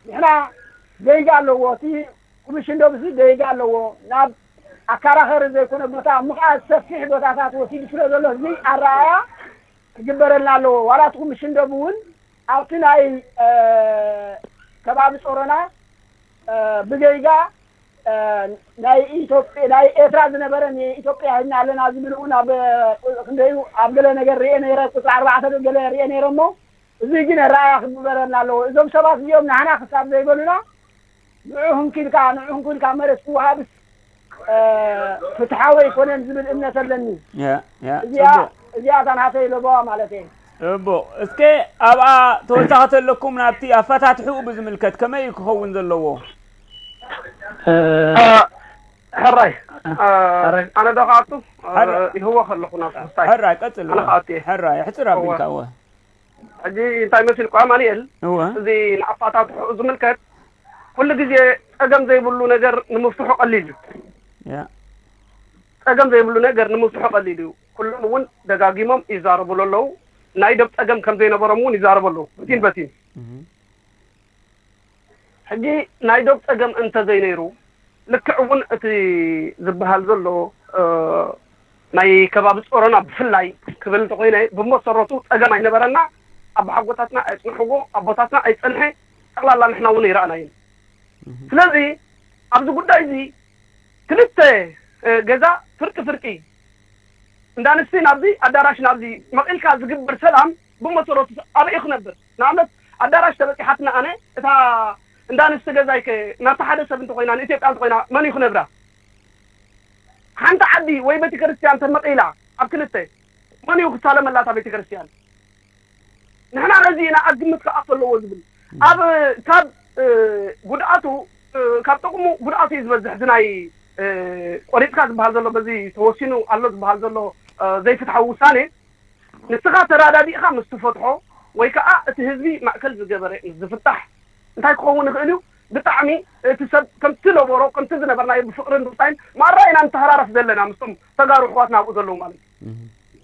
ንሕና ደይጋ ኣለዎ። እቲ ኩምሽንዶብ እዚ ደይጋ ኣለዎ። ናብ ኣከራኸሪ ዘይኮነ ቦታ ምኽኣት ሰፊሕ ቦታታት ወሲዱ ስለ ዘሎ ህዝቢ ኣረኣያ ክግበረልና ኣለዎ። ዋላ እቲ ኩምሽንዶብ እውን ኣብቲ ናይ ከባቢ ጾሮና ብገይጋ ናይ ኢትዮጵያ ናይ ኤርትራ ዝነበረ ንኢትዮጵያ ሂብና ኣለና ዝብል እውን ኣብ ክንደዩ ኣብ ገለ ነገር ርኤ ነይረ፣ ቁፅሪ ኣርባዕተ ገለ ርኤ ነይረ እሞ እዚ ግን ኣረኣያ ክግበረልና ኣለዎ። እዞም ሰባት እዚኦም ንሕና ክሳብ ዘይበሉና ንዑ ህንኪልካ ንዑ ህንኪልካ መሬት ክወሃብስ ፍትሓዊ ኣይኮነን ዝብል እምነት ኣለኒ። እዚኣ እዚኣ እታ ናተይ ለበዋ ማለት እየ። እቦ እስከ ኣብኣ ተወሳኺ ተለኩም ናብቲ ኣፈታትሕኡ ብዝምልከት ከመይ እዩ ክኸውን ዘለዎ? ሕራይ ኣነ ዶ ከኣቱ ይህወኽ ኣለኹ ናብ ስስታይ። ሕራይ ቀጽል። ሕራይ ሕጽር ኣቢልካ እወ። ሕጂ እንታይ መሲልኩ ኣማኑኤል፣ እዚ ንኣፋታትሕኡ ዝምልከት ኩሉ ግዜ ጸገም ዘይብሉ ነገር ንምፍትሑ ቀሊል እዩ። ጸገም ዘይብሉ ነገር ንምፍትሑ ቀሊል እዩ። ኩሎም እውን ደጋጊሞም ይዛረቡሉ ኣለዉ። ናይ ዶብ ጸገም ከም ዘይነበሮም እውን ይዛረቡ ኣለዉ። በቲን በቲን ሕጂ ናይ ዶብ ጸገም እንተዘይነይሩ ልክዕ እውን እቲ ዝበሃል ዘሎ ናይ ከባቢ ጾሮና ብፍላይ ክብል እንተኮይነ ብመሰረቱ ጸገም ኣይነበረና። ኣቦሓጎታትና ኣይጽንሕዎ፣ ኣቦታትና ኣይጸንሐ፣ ጠቕላላ ንሕና እውን ይረኣናዮ። ስለዚ ኣብዚ ጉዳይ እዚ ክልተ ገዛ ፍርቂ ፍርቂ እንዳንስቲ ናብዚ ኣዳራሽ ናብዚ መቒልካ ዝግበር ሰላም ብመሰረቱ ኣበይ ክነብር? ንኣብነት ኣዳራሽ ተበፂሓትና ኣነ እታ እንዳንስቲ ገዛይ ከ ናብቲ ሓደ ሰብ እንተኮይና ንኢትዮጵያ እንተኮይና መን እዩ ክነብራ? ሓንቲ ዓዲ ወይ ቤተክርስትያን ተመቒላ ኣብ ክልተ መን እዩ ክሳለመላ እታ ቤተክርስትያን? ንሕና ነዚ ኢና ኣብ ግምት ክኣቱ ኣለዎ ዝብል ኣብ ካብ ጉድኣቱ ካብ ጥቕሙ ጉድኣቱ እዩ ዝበዝሕ። እዚ ናይ ቆሪፅካ ዝበሃል ዘሎ በዚ ተወሲኑ ኣሎ ዝበሃል ዘሎ ዘይፍትሓዊ ውሳኔ ንስኻ ተራዳዲእኻ ምስ ትፈትሖ ወይ ከዓ እቲ ህዝቢ ማእከል ዝገበረ ምስ ዝፍታሕ እንታይ ክኸውን ይኽእል እዩ? ብጣዕሚ እቲ ሰብ ከምቲ ነበሮ ከምቲ ዝነበርናዮ ብፍቅርን ብጣይን ማራ ኢና ንተሃራረፍ ዘለና ምስቶም ተጋሩ ኣሕዋትና ኣብኡ ዘለዉ ማለት እዩ።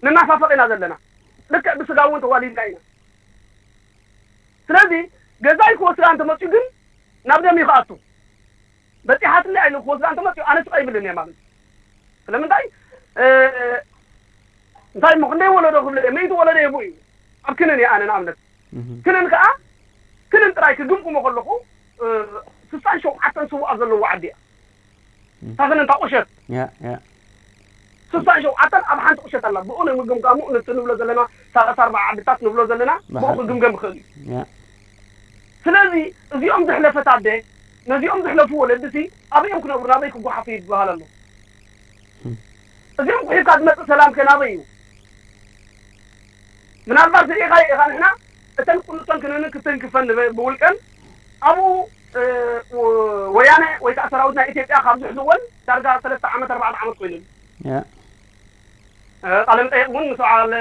ንናፋፈቕ ኢና ዘለና። ልክዕ ብስጋ እውን ተዋሊድና ኢና። ስለዚ ገዛይ ክወስዳ እንተመፅኡ ግን ናብ ደም እዩ ክኣቱ። በፂሓትኒ ኢሉ ክወስዳ እንተመፅኡ ኣነ ስቕ ኣይብልን እየ ማለት እዩ። ስለምንታይ እንታይ እሞ ክንደይ ወለዶ ክብለ እየ? ሚእቲ ወለዶ የብኡ እዩ። ኣብ ክንን እየ ኣነ ንኣብነት ክንን ከዓ ክንን ጥራይ ክግምግሞ ከለኹ ስሳን ሸውዓተን ስውኣት ዘለዎ ዓዲ እያ። እታ ክንን እታ ቁሸት ስሳን ሸውዓተን ኣብ ሓንቲ ቁሸት ኣላ። ብኡ ንምግምጋሙ ነቲ ንብሎ ዘለና ሰላሳ ኣርባዓ ዓድታት ንብሎ ዘለና ብኡ ክግምገም ይኽእል እዩ። ስለዚ እዚኦም ዘሕለፈት ኣደ ነዚኦም ዘሕለፉ ወለድሲ ኣበይ እዮም ክነብሩ ናበይ ክጓሓፉ ይበሃል ኣሎ። እዚኦም ጉሒፍካ ዝመፅእ ሰላም ከ ናበይ እዩ? ምናልባት ርኢኻዮ ኢኻ ንሕና እተን ቁንጥጦን ክንንን ክትንክፈን ብውልቀን ኣብኡ ወያነ ወይ ከዓ ሰራዊት ናይ ኢትዮጵያ ካብ ዝሕዝወን ዳርጋ ሰለስተ ዓመት ኣርባዕተ ዓመት ኮይኑን ቃለ መጠየቅ እውን ምስ በዓል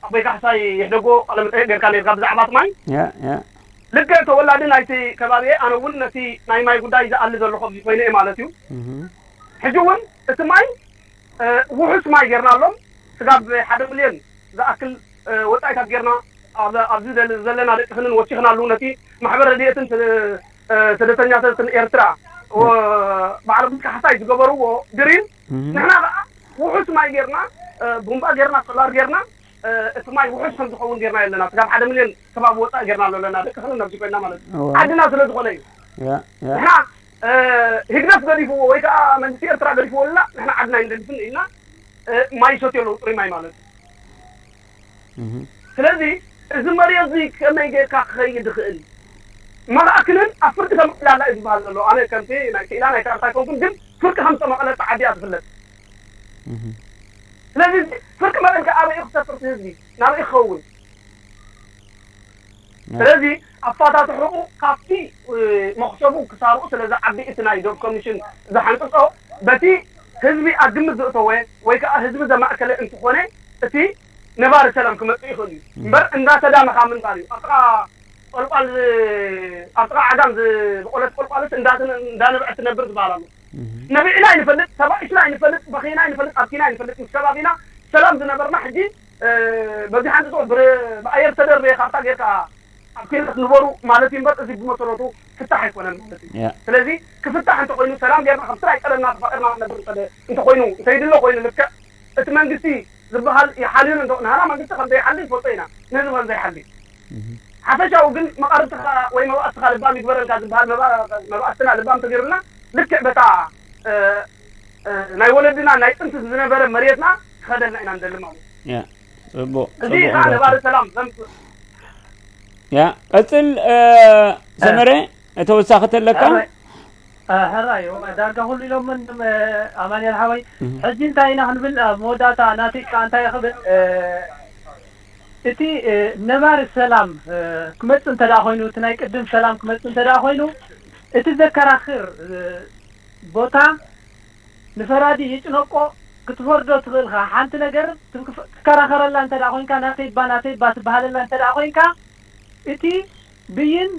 ኣቦይ ካሕሳይ ይሕደጎ ቃለ መጠየቅ ጌርካ ነርካ ብዛዕባ እቲ ማይ ልክዕ ተወላዲ ናይቲ ከባቢ ኣነ እውን ነቲ ናይ ማይ ጉዳይ ዝኣሊ ዘለኹ ኣብዚ ኮይነ እየ ማለት እዩ። ሕጂ እውን እቲ ማይ ውሑስ ማይ ጌርና ኣሎም ስጋብ ሓደ ሚልዮን ዝኣክል ወፃኢታት ጌርና ኣብዚ ዘለና ደቂ ክንን ወሲኽናሉ ነቲ ማሕበር ረድኤትን ስደተኛታትን ኤርትራ ባዕሎም ካሕሳይ ዝገበርዎ ድሪል ንሕና ከዓ ውሑስ ማይ ጌርና ቡምባ ጌርና ሶላር ጌርና እቲ ማይ ውሑስ ከም ዝኸውን ጌርና ኣለና። ስጋብ ሓደ ሚልዮን ከባቢ ወፃኢ ጌርና ኣለና ደቂ ክንን ኣብዚ ኮይና ማለት እዩ። ዓድና ስለ ዝኾነ እዩ። ንሕና ህግደፍ ገዲፍዎ ወይ ከዓ መንግስቲ ኤርትራ ገዲፍዎ ልና ንሕና ዓድና ኣይንደልፍን ኢልና ማይ ይሰትዮ ኣለዉ፣ ፅሩይ ማይ ማለት እዩ። ስለዚ እዚ መሬት እዚ ከመይ ጌርካ ክኸይድ ይኽእል? መላእክንን ኣብ ፍርዲ ከም ዕላላ እዩ ዝበሃል ዘሎ። ኣነ ከምቲ ናይ ክኢላ ናይ ካርታ ኣይኮንኩን፣ ግን ፍርቂ ከም ዝተመቐለት ዓዲ እያ ትፍለጥ። ስለዚ ፍርቂ መቐልካ ኣበይ እዩ ክሰፍር እቲ ህዝቢ? ናበይ ክኸውን? ስለዚ ኣፋታትሕኡ ካብቲ መኽሰቡ ክሳርኡ ስለ ዝዓቢ እቲ ናይ ዶብ ኮሚሽን ዝሓንፅፆ በቲ ህዝቢ ኣብ ግምት ዘእተወ ወይ ከዓ ህዝቢ ዘማእከለ እንትኾነ እቲ ነባሪ ሰላም ክመፅእ ይኽእል እዩ እምበር እንዳተዳመኻ ምንባር እዩ። ኣብ ጥቓ ቆልቋል ኣብ ጥቓ ዓጋም ዝበቆለት ቆልቋልስ እንዳነብዐት ትነብር ዝበሃል ኣሎ። ነቢዕና ይንፈልጥ፣ ተባኢስና ይንፈልጥ፣ በኺና ይንፈልጥ፣ ኣብኪና ይንፈልጥ ምስ ከባቢና ሰላም ዝነበርና ሕጂ በዚ ሓንቲ ብኣየር ዝተደርበየ ካርታ ጌርካ ኣብ ኲናት ንበሩ ማለት እዩ እምበር እዚ ብመሰረቱ ፍታሕ ኣይኮነን ማለት እዩ። ስለዚ ክፍታሕ እንተኮይኑ ሰላም ጌርና ከምቲ ናይ ቀደምና ተፋቂርና ንነብር እንተኮይኑ እንተይድሎ ኮይኑ ልክዕ እቲ መንግስቲ ዝበሃል ይሓልዩን እንዶ ንሃና መንግስቲ ከም ዘይሓሊ ይፈልጦ ኢና። ንህዝቢ ከም ዘይሓሊ ሓፈሻዊ ግን መቃርብትኻ ወይ መባእስትኻ ልባም ይግበረልካ ዝበሃል መባእስትና ልባም ተገይሩልና ልክዕ በታ ናይ ወለድና ናይ ጥንቲ ዝነበረ መሬትና ክኸደልና ኢና ንደሊ ማለት እዩ። ጽቡቅ እዚ ጽቡቅ ከዓ ነባሪ ሰላም ዘምጽእ ያ ቀጽል ሰመረ ተወሳኺ ተለካ ሕራይ ዳርጋ ኩሉ ኢሎም ኣማንኤል ሓወይ ሕጂ እንታይ ኢና ክንብል ኣብ መወዳእታ ናተይ ከዓ እንታይ ክብል እቲ ነባሪ ሰላም ክመፅእ እንተ ኮይኑ እቲ ናይ ቅድም ሰላም ክመፅእ እንተ ኮይኑ እቲ ዘከራክር ቦታ ንፈራዲ ይጭነቆ ክትፈርዶ ትኽእል ኢኻ ሓንቲ ነገር ትከራኸረላ እንተ ኮይንካ ናተይ ባ ናተይ ባ ትበሃለላ እንተ ኮይንካ እቲ ብይን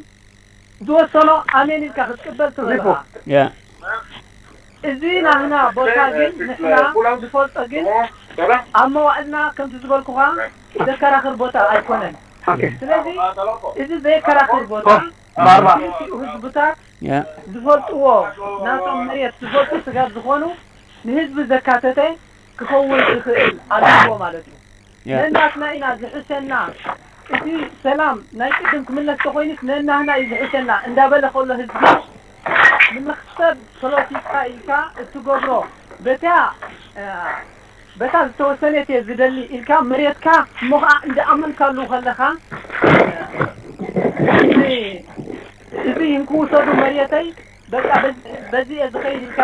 ዝወሰኖ ኣሜን ኢልካ ክትቅበል ትኽእል ኢኻ። እዚ ናህና ቦታ ግን ንሕና ዝፈልጦ ግን ኣብ መዋእልና ከምቲ ዝበልኩኻ ዘከራኽር ቦታ ኣይኮነን። ስለዚ እዚ ዘየከራኽር ቦታ ህዝብታት ዝፈልጥዎ ናቶም መሬት ዝፈልጡ ስጋብ ዝኾኑ ንህዝቢ ዘካተተ ክኸውን ዝኽእል ኣለዎ ማለት እዩ። ነናትና ኢና ዝሕሸና እቲ ሰላም ናይ ቅድም ክምለስ ተኮይኑስ ነናህና እዩ ዝሕሸና እንዳበለ ከሎ ህዝቢ ንመክሰብ ፖለቲካ ኢልካ እትገብሮ በታ በታ ዝተወሰነት እየ ዝደሊ ኢልካ መሬትካ እሞ ከዓ እንዳኣመንካሉ ከለካ እዚ እንክውሰዱ መሬተይ በቃ በዚ እየ ዝኸይድ ኢልካ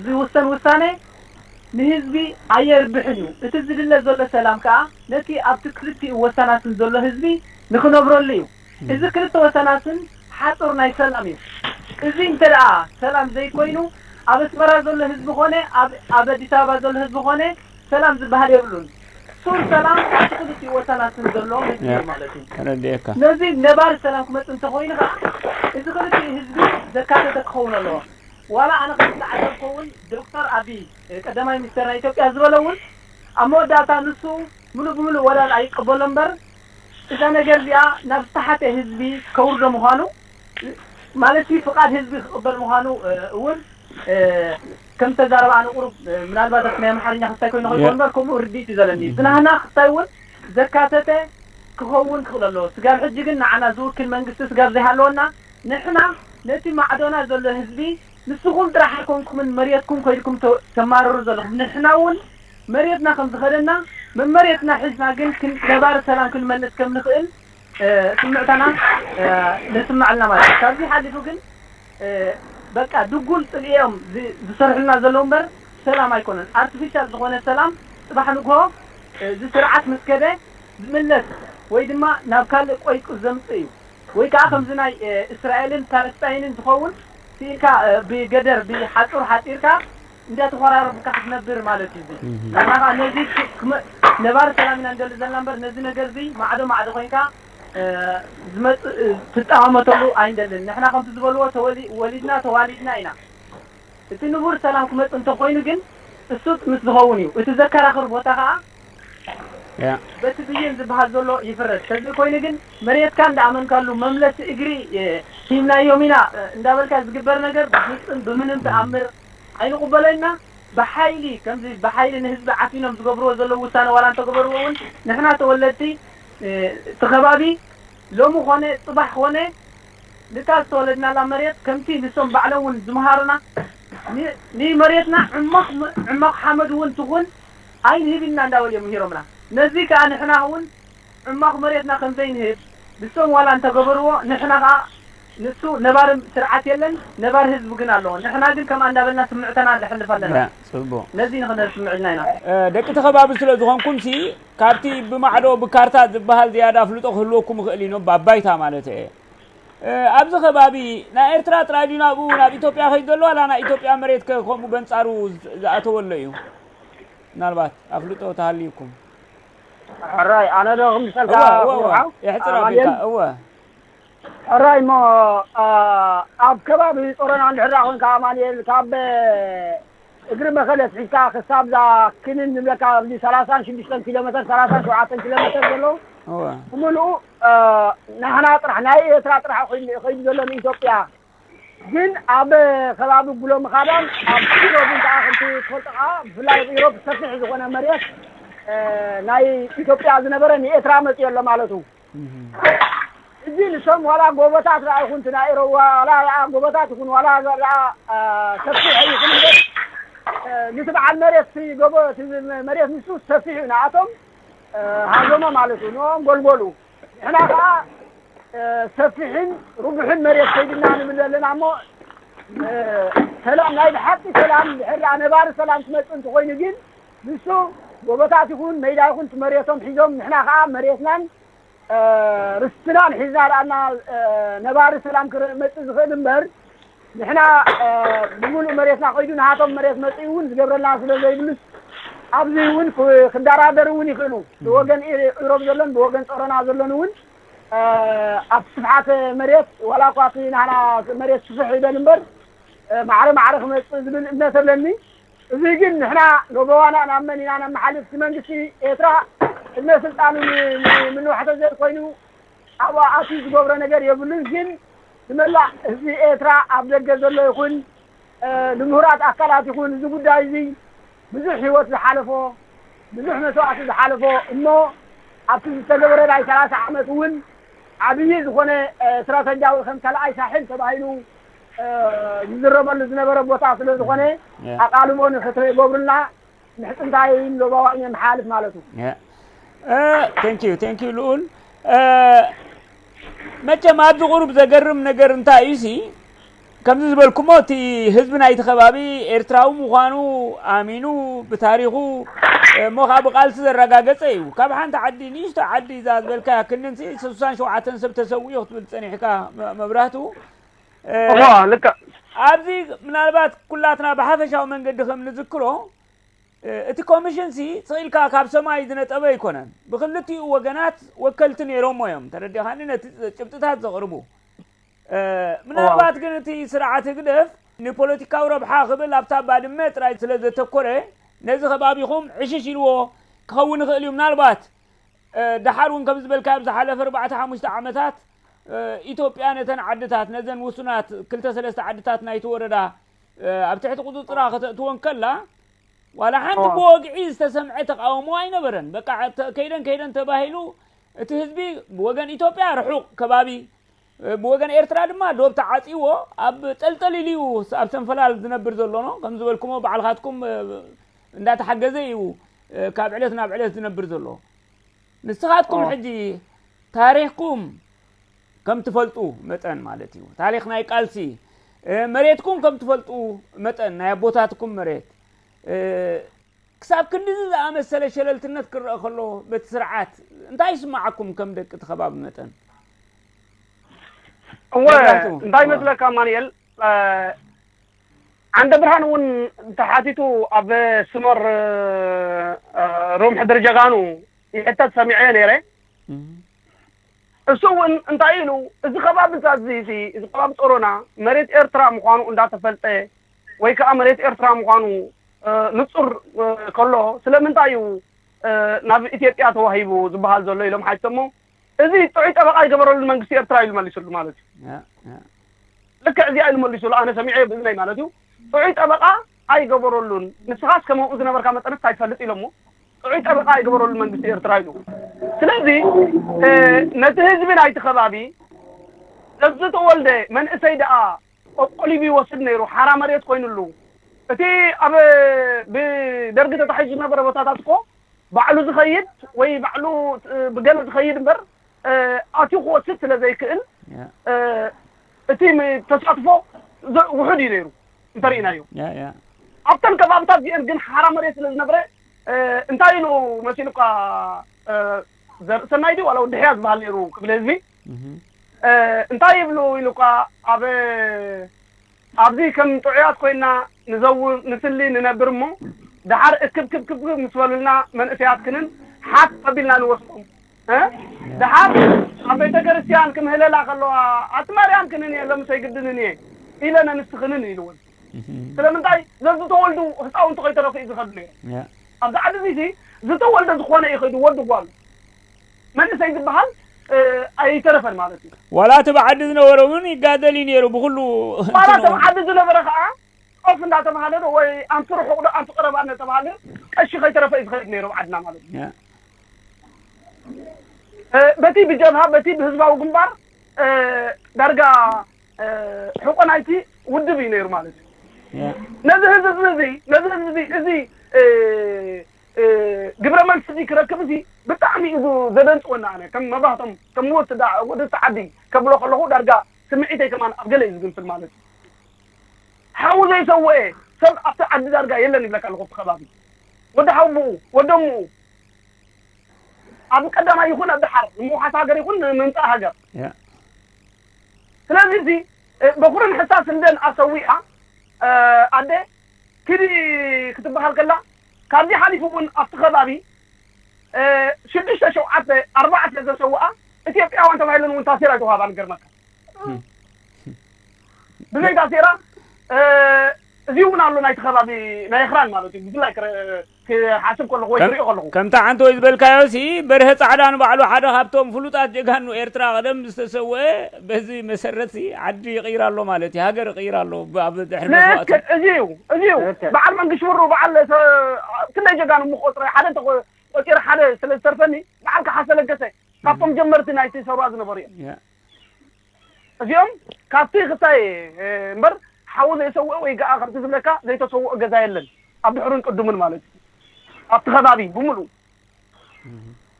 ዝውሰን ውሳነ ንህዝቢ ኣየርብሕን እዩ። እቲ ዝድለ ዘሎ ሰላም ከኣ ነቲ ኣብቲ ክልቲኡ ወሰናስን ዘሎ ህዝቢ ንኽነብረሉ እዩ። እዚ ክልተ ወሰናስን ሓጹር ናይ ሰላም እዩ። እዚ እንተ ደኣ ሰላም ዘይኮይኑ ኣብ ኣስመራ ዘሎ ህዝቢ ኾነ ኣብ ኣዲስ ኣበባ ዘሎ ህዝቢ ኾነ ሰላም ዝበሃል የብሉን። ሱር ሰላም ኣብቲ ክልቲኡ ወሰናስን ዘሎ ህዝቢ እዩ ማለት እዩ። ነዚ ነባሪ ሰላም ክመጽእ እንተኾይኑ ከኣ እዚ ክልቲኡ ህዝቢ ዘካተተ ክኸውን ኣለዎ። ዋላ ኣነ ከም ዝተዓዘብኩ እውን ዶክተር ኣብይ ቀዳማይ ሚኒስተር ናይ ኢትዮጵያ ዝበሎ እውን ኣብ መወዳእታ ንሱ ሙሉእ ብሙሉእ ወላል ኣይቀበሎ እምበር እዛ ነገር እዚኣ ናብ ዝተሓተ ህዝቢ ከውርዶ ምዃኑ ማለት ፍቓድ ህዝቢ ክቕበል ምዃኑ እውን ከም ዝተዛረበ ኣነ ቁሩብ ምናልባት እቲ ናይ ኣምሓርኛ ክስታይ ኮይኑ ከይኮን እምበር ከምኡ ርድኢት እዩ ዘለኒ። ብናህና ክስታይ እውን ዘካተተ ክኸውን ክኽእል ኣለዎ። ስጋብ ሕጂ ግን ንዓና ዝውክል መንግስቲ ስጋብ ዘይሃለወና ንሕና ነቲ ማዕዶና ዘሎ ህዝቢ ንስኹም ጥራሕ ኣይኮንኩምን መሬትኩም ከይድኩም ተማርሩ ዘለኹም ንሕና እውን መሬትና ከም ዝኸደና መመሬትና ሒዝና ግን ነባሪ ሰላም ክንመልስ ከም ንኽእል ስምዕታና ነስምዓልና ማለት እዩ። ካብዚ ሓሊፉ ግን በቃ ድጉል ፅልኢ እዮም ዝሰርሑልና ዘለዉ እምበር ሰላም ኣይኮነን። ኣርቲፊሻል ዝኾነ ሰላም ፅባሕ ንግሆ እዚ ስርዓት ምስ ከደ ዝምለስ ወይ ድማ ናብ ካልእ ቆይቁ ዘምፅእ እዩ። ወይ ከዓ ከምዚ ናይ እስራኤልን ፓለስታይንን ዝኸውን ስኢልካ ብገደር ብሓፁር ሓፂርካ እንዳተኾራረብካ ክትነብር ማለት እዩ። ንሕና ከዓ ነዚ ነባሪ ሰላም ኢና ንደሊ ዘለና እምበር ነዚ ነገር እዚ ማዕዶ ማዕዶ ኮይንካ ዝመፅእ ትጠማመተሉ ኣይንደልን። ንሕና ከምቲ ዝበልዎ ወሊድና ተዋሊድና ኢና። እቲ ንቡር ሰላም ክመፅእ እንተኾይኑ ግን እሱ ምስ ዝኸውን እዩ። እቲ ዘከራኽር ቦታ ከዓ በቲ ብይን ዝበሃል ዘሎ ይፍረድ። ተዘይኮይኑ ግን መሬትካ እንዳኣመንካሉ መምለሲ እግሪ ሂብናዮም ኢና እንዳበልካ ዝግበር ነገር ብፍፅም ብምንም ተኣምር ኣይንቕበሎ ኢና። ብሓይሊ ከምዚ ብሓይሊ ንህዝቢ ዓፊኖም ዝገብርዎ ዘለዉ ውሳነ ዋላ እንተገበርዎ እውን ንሕና ተወለድቲ እቲ ከባቢ ሎሚ ኾነ ፅባሕ ኾነ ንታ ዝተወለድናላ መሬት ከምቲ ንሶም ባዕሎም እውን ዝምሃሩና፣ ን-፣ ንመሬትና ዕሞኽ ም-፣ ዕሞኽ ሓመድ እውን ትኹን ኣይንህብ ኢልና እንዳበሉ እዮም ምሂሮምና። ነዚ ከኣ ንሕና እውን ዕሞኽ መሬትና ከም ዘይንህብ ንሶም ዋላ እንተገበርዎ፣ ንሕና ከኣ ንሱ ነባር ስርዓት የለን፣ ነባር ህዝቢ ግን ኣለዎ። ንሕና ግን ከምኣ እንዳበልና ስምዕተና ነሕልፍ ኣለና። ያ፣ ጽቡቕ። ነዚ ንኽነስምዕ ኢልና ኢና። እ፣ ደቂ እቲ ከባቢ ስለ ዝኾንኩምሲ፣ ካብቲ ብማዕዶ ብካርታ ዝበሃል ዝያዳ ኣፍልጦ ክህልወኩም ይኽእል እዩ፣ ባባይታ ማለት እየ። እ፣ ኣብዚ ከባቢ ናይ ኤርትራ ጥራይ ድዩ ናብኡ፣ ናብ ኢትዮጵያ ከይዱ ዘሎ፣ ዋላ ናይ ኢትዮጵያ መሬት ከ ከምኡ በንጻሩ ዝ-፣ ዝኣተወ ኣሎ እዩ? ምናልባት ኣፍልጦ ተሃልዩኩም። ሕራይ፣ ኣነ ዶ ክምሰልካ እወ፣ እወ፣ እወ። ውሓው? የሕጽር ኣማንኤል? ኣቢልካ፣ እወ። ሕራይ እሞ፣ ኣ፣ ኣብ ከባቢ ጾሮና እንድሕር ደኣ ኮንካ ኣማንኤል፣ ካብ እግሪ መኸለ ኣትሒዝካ ክሳብ እዛ ክንን ንብለካ ኣብዚ ሰላሳን ሽዱሽተን ኪሎ ሜተር፣ ሰላሳን ሸውዓተን ኪሎ ሜተር ዘሎ እወ። ብምሉኡ፣ እ፣ ናህና ጥራሕ፣ ናይ ኤርትራ ጥራሕ ኮይኑ ከይዱ ዘሎ ንኢትዮጵያ። ግን ኣብ ከባቢ ጉሎ ምኻዳን ኣብ ኢሮብ እንተኣ ከምቲ ትፈልጦ ከኣ ብፍላይ ኣብ ኢሮብ ሰፊሕ ዝኾነ መሬት፣ እ፣ ናይ ኢትዮጵያ ዝነበረ ንኤርትራ መጽኡ ኣሎ ማለት እዩ። እህ። ሕጂ ንሶም ዋላ ጎቦታት ደኣ ይኹን እቲ ናይ ኢሮብ ዋላ ደኣ ጎቦታት ይኹን ዋላ ደኣ፣ እ፣ ሰፊሕ ይኹን እምበር፣ እ፣ ነቲ በዓል መሬት እቲ ጎቦ፣ እቲ መሬት ንሱ ሰፊሕ እዩ ንኣቶም፣ እ፣ ሃዞሞ ማለት እዩ። ንኦም ጎልጎሉ። ንሕና ከኣ፣ እ፣ ሰፊሕን ርቡሕን መሬት ከይድና ንብል ኣለና እሞ፣ እ፣ ሰላም፣ ናይ ብሓቂ ሰላም፣ ድሕር ደኣ ነባሪ ሰላም ትመጽእ እንተኾይኑ ግን፣ ንሱ ጎቦታት ይኹን ሜዳ ይኹን እቲ መሬቶም ሒዞም፣ ንሕና ከኣ መሬትናን፣ እ፣ ርስትናን ሒዝና ደኣና፣ እ፣ ነባሪ ሰላም ክመጽእ ዝኽእል እምበር፣ ንሕና፣ እ፣ ብምሉእ መሬትና ከይዱ ንሃቶም መሬት መጺኡ እውን ዝገብረልና ስለ ዘይብሉስ፣ ኣብዚ እውን ክ-፣ ክደራደሩ እውን ይኽእሉ። ብወገን ኢ-፣ ኢሮብ ዘሎን ብወገን ጾሮና ዘሎን እውን፣ እ፣ ኣብቲ ስፍሓት መሬት፣ ዋላ እኳ እቲ ናህና መሬት ስፍሕ ይበል እምበር፣ እ፣ ማዕረ ማዕረ ክመጽእ ዝብል እምነት ኣለኒ። እዚ ግን ንሕና ሎበዋና ናብ መን ኢና ነመሓልፍ? እቲ መንግስቲ ኤርትራ ዕድመ ስልጣኑ ን-፣ ን-፣ ምንዋሕ ተዘይኮይኑ ኣብኡ ኣትዩ ዝገብሮ ነገር የብሉን። ግን ንመላእ ህዝቢ ኤርትራ ኣብ ደገ ዘሎ ይኹን፣ እ፣ ንምሁራት ኣካላት ይኹን እዚ ጉዳይ እዚ ብዙሕ ህይወት ዝሓለፎ፣ ብዙሕ መስዋእቲ ዝሓለፎ እሞ ኣብቲ ዝተገበረ ናይ ሰላሳ ዓመት እውን ዓብዪ ዝኾነ፣ እ፣ ስትራተጂያዊ ከም ካልኣይ ሳሕል ተባሂሉ፣ እ፣ ዝዝረበሉ ዝነበረ ቦታ ስለ ዝኾነ ያ። ኣቓልቦ ንኽትገብሩልና ምሕጽንታይ ሎባዋን የመሓላልፍ ማለት እዩ። ያ። እ፣ thank you፣ thank you ልኡል። እ፣ መቸም ኣብዚ ቁሩብ ዘገርም ነገር እንታይ እዩ ሲ፣ ከምዚ ዝበልኩሞ እቲ ህዝቢ ናይቲ ከባቢ ኤርትራዊ ምዃኑ ኣሚኑ ብታሪኹ፣ እ፣ እሞ ኸዓ ብቃልሲ ዘረጋገጸ እዩ። ካብ ሓንቲ ዓዲ፣ ንእሽቶ ዓዲ እዛ ዝበልካያ ክንንሲ ስሳን ሸውዓተን ሰብ ተሰዊኡ ክትብል ጸኒሕካ መ-፣ መብራህቱ። እ፣ እዋ፣ ልክዕ። ኣብዚ ምናልባት ኩላትና ብሓፈሻዊ መንገዲ ከም ንዝክሮ፣ እ፣ እቲ ኮሚሽን ሲ ስቕ ኢልካ ካብ ሰማይ ዝነጠበ ኣይኮነን። ብክልቲኡ ወገናት ወከልቲ ነይሮሞ እዮም። ተረዲኻኒ? ነቲ ጭብጥታት ዘቕርቡ። እ፣ ምናልባት ግን እቲ ስርዓት ህግደፍ ንፖለቲካዊ ረብሓ ክብል ኣብታ ባድመ ጥራይ ስለ ዘተኮረ፣ ነዚ ከባቢኹም ዕሽሽ ኢልዎ ክኸውን ይኽእል እዩ። ምናልባት፣ እ፣ ደሓር እውን ከም ዝበልካ ኣብ ዝሓለፈ ኣርባዕተ ሓሙሽተ ዓመታት፣ እ፣ ኢትዮጵያ ነተን ዓድታት፣ ነዘን ውሱናት ክልተ ሰለስተ ዓድታት ናይቲ ወረዳ፣ እ፣ ኣብ ትሕቲ ቁጽጽራ ከተእትወን ከላ፣ ዋላ ሓንቲ እዎ። ብወግዒ ዝተሰምዐ ተቃውሞ ኣይነበረን። በቃ፣ ተ-፣ ከይደን ከይደን ተባሂሉ፣ እቲ ህዝቢ ብወገን ኢትዮጵያ ርሑቕ ከባቢ፣ እ፣ ብወገን ኤርትራ ድማ ዶብ ተዓጽይዎ ኣብ ጠልጠል ኢሉ እዩ ስ-፣ ኣብ ሰንፈላል ዝነብር ዘሎ ነው። ከም ዝበልኩሞ ባዕልኻትኩም፣ እ፣ እንዳተሓገዘ እዩ፣ እ፣ ካብ ዕለት ናብ ዕለት ዝነብር ዘሎ። ንስኻትኩም እዎ። ሕጂ ታሪኽኩም ከም ትፈልጡ መጠን ማለት እዩ። ታሪኽ ናይ ቃልሲ፣ እ፣ መሬትኩም ከም ትፈልጡ መጠን ናይ ኣቦታትኩም መሬት፣ እ፣ ክሳብ ክንድዚ ዝኣመሰለ ሸለልትነት ክረአ ከሎ በቲ ስርዓት እንታይ ይስምዓኩም ከም ደቂ እቲ ከባቢ መጠን? እወ፣ መብራህቱ። እንታይ እወ። ይመስለካ ኣማኑኤል፣ እ፣ ዓንደ ብርሃን እውን ተሓቲቱ ኣብ ስመር፣ እ፣ ሮም ሕድሪ ጀጋኑ ይሕተት ሰሚዐ ነይረ። እም። እሱ እውን እንታይ ኢሉ፣ እዚ ከባቢ እዚ፣ እዚ፣ እዚ ከባቢ ጾሮና መሬት ኤርትራ ምዃኑ እንዳተፈልጠ ወይ ከዓ መሬት ኤርትራ ምዃኑ፣ እ፣ ንጹር፣ እ፣ ከሎ ስለምንታይ እዩ፣ እ፣ ናብ ኢትዮጵያ ተዋሂቡ ዝበሃል ዘሎ ኢሎም ሓቲቶሞ። እዚ ጥዑይ ጠበቃ ይገበረሉ መንግስቲ ኤርትራ ኢሉ መሊሱሉ ማለት እዩ። ያ፣ ያ። ልክዕ እዚኣ ኢሉ መሊሱሉ፣ ኣነ ሰሚዐ ብእዝነይ ማለት እዩ። ጥዑይ ጠበቃ ኣይገበረሉን። ንስኻስ ከምኡ ዝነበርካ መጠንስ ኣይትፈልጥ ኢሎሞ። ጥዑይ ጠበቃ ኣይገበረሉን መንግስቲ ኤርትራ ኢሉ። ስለዚ፣ እ፣ ነቲ ህዝቢ ናይቲ ከባቢ ዘዝተወልደ መንእሰይ ደኣ ቆሊቡ ይወስድ ነይሩ፣ ሓራ መሬት ኮይኑሉ። እቲ ኣብ ብደርጊ ተታሒዙ ዝነበረ ቦታታት እኮ ባዕሉ ዝኸይድ ወይ ባዕሉ ብገለ ዝኸይድ እምበር ኣትዩ ክወስድ ስለ ዘይክእል እቲ ተሳትፎ ውሑድ እዩ ነይሩ እንተርኢናዮ። ኣብተን ከባብታት እዚአን ግን ሓራ መሬት ስለ ዝነበረ እንታይ ኢሉ መሲሉካ ዘርእሰናይ ድዩ ዋላ ወዲ ሕያ ዝበሃል ነይሩ ክብል ህዝቢ እንታይ ይብሉ ኢሉካ ኣብ ኣብዚ ከም ጥዑያት ኮይና ንዘውር ንስሊ ንነብር እሞ ደሓር እክብ ክብ ክብ ምስ በሉልና መንእሰያት ክንን ሓፍ ኣቢልና ንወስዶም ደሓር ኣብ ቤተ ክርስቲያን ክምህለላ ከለዋ ኣቲ ማርያም ክንን እየ ሎምስ ኣይግድንን እየ ኢለ ነንስኽንን ኢልወን ስለምንታይ ዘዝተወልዱ ህፃውንቲ ከይተረፉ እዩ ዝኸዱ ነይሩ ኣብዚ ዓዲ እዚ ዝተወልደ ዝኾነ እዩ ከይዱ ወዲ ጓሉ መንእሰይ ዝበሃል ኣይተረፈን ማለት እዩ። ዋላ እቲ ብዓዲ ዝነበረ እውን ይጋደል እዩ ነይሩ ብኩሉ ዋላ እቲ ብዓዲ ዝነበረ ከዓ ኦፍ እንዳተባሃለ ዶ ወይ ኣንቲ ርሑቕ ዶ ኣንቲ ቀረባ እናተባሃለ ቀሺ ከይተረፈ እዩ ዝኸይድ ነይሩ ብዓድና ማለት እዩ። በቲ ብጀብሃ በቲ ብህዝባዊ ግንባር ዳርጋ ሕቆ ናይቲ ውድብ እዩ ነይሩ ማለት እዩ። ነዚ ህዝቢ እዚ ነዚ ህዝቢ እዚ ግብረ መልሲ እዚ ክረክብ እዚ ብጣዕሚ እዩ ዘደንፅወና ኣነ ከም መባህቶም ከም ወዲ ዓዲ ከብሎ ከለኹ ዳርጋ ስምዒተይ ከማን ኣብ ገለ እዩ ዝግንፍል ማለት እዩ ሓዊ ዘይሰወኤ ሰብ ኣብቲ ዓዲ ዳርጋ የለን ይብለካ ኣለኹ ኣብቲ ከባቢ ወዲ ሓውብኡ ወደምኡ ኣብ ቀዳማይ ይኹን ኣብ ድሓር ንምውሓስ ሃገር ይኹን ንምምፃእ ሃገር ስለዚ እዚ በኹርን ሕሳስ እንደን ኣሰዊኣ ኣደ ኪዲ ክትበሃል ከላ ካብዚ ሓሊፉ እውን ኣብቲ ከባቢ ሽዱሽተ ሸውዓተ ኣርባዕተ ዘሰውኣ ኢትዮጵያውያን ተባሂለን እውን ታሲራ ይተዋሃባ ንገርመካ ብዘይ ታሲራ እዚ እውን ኣሎ ናይቲ ከባቢ ናይ ክራን ማለት እዩ ብፍላይ ክሓስብ ከለኹ ወይ ክሪኦ ከለኹ ከምታ ዓንተ ወይ ዝበልካዮ ሲ በርሀ ፃዕዳ ንባዕሉ ሓደ ካብቶም ፍሉጣት ጀጋኑ ኤርትራ ቀደም ዝተሰወአ በዚ መሰረት ሲ ዓዲ ይቕይር ኣሎ ማለት እዩ ሃገር ይቕይር ኣሎ ኣብ ድሕሪ መስዋእቲ ልክዕ እዚ እዩ እዚ እዩ ልክዕ በዓል መንግሽ ብሩ በዓል ሰ- ክንደይ ጀጋኑ ምቆፅረ ሓደ እንተ ቆፂረ ሓደ ስለ ዝተርፈኒ በዓል ከሓሰ ለገሰ ካብቶም ጀመርቲ ናይቲ ሰውራ ዝነበሩ እዮም ያ እዚኦም ካብቲ ክሳይ እምበር ሓዊ ዘይሰውኦ ወይ ገኣ ከምቲ ዝብለካ ዘይተሰውኦ ገዛ የለን ኣብ ድሕሩን ቅዱምን ማለት እዩ ኣብቲ ከባቢ ብምሉእ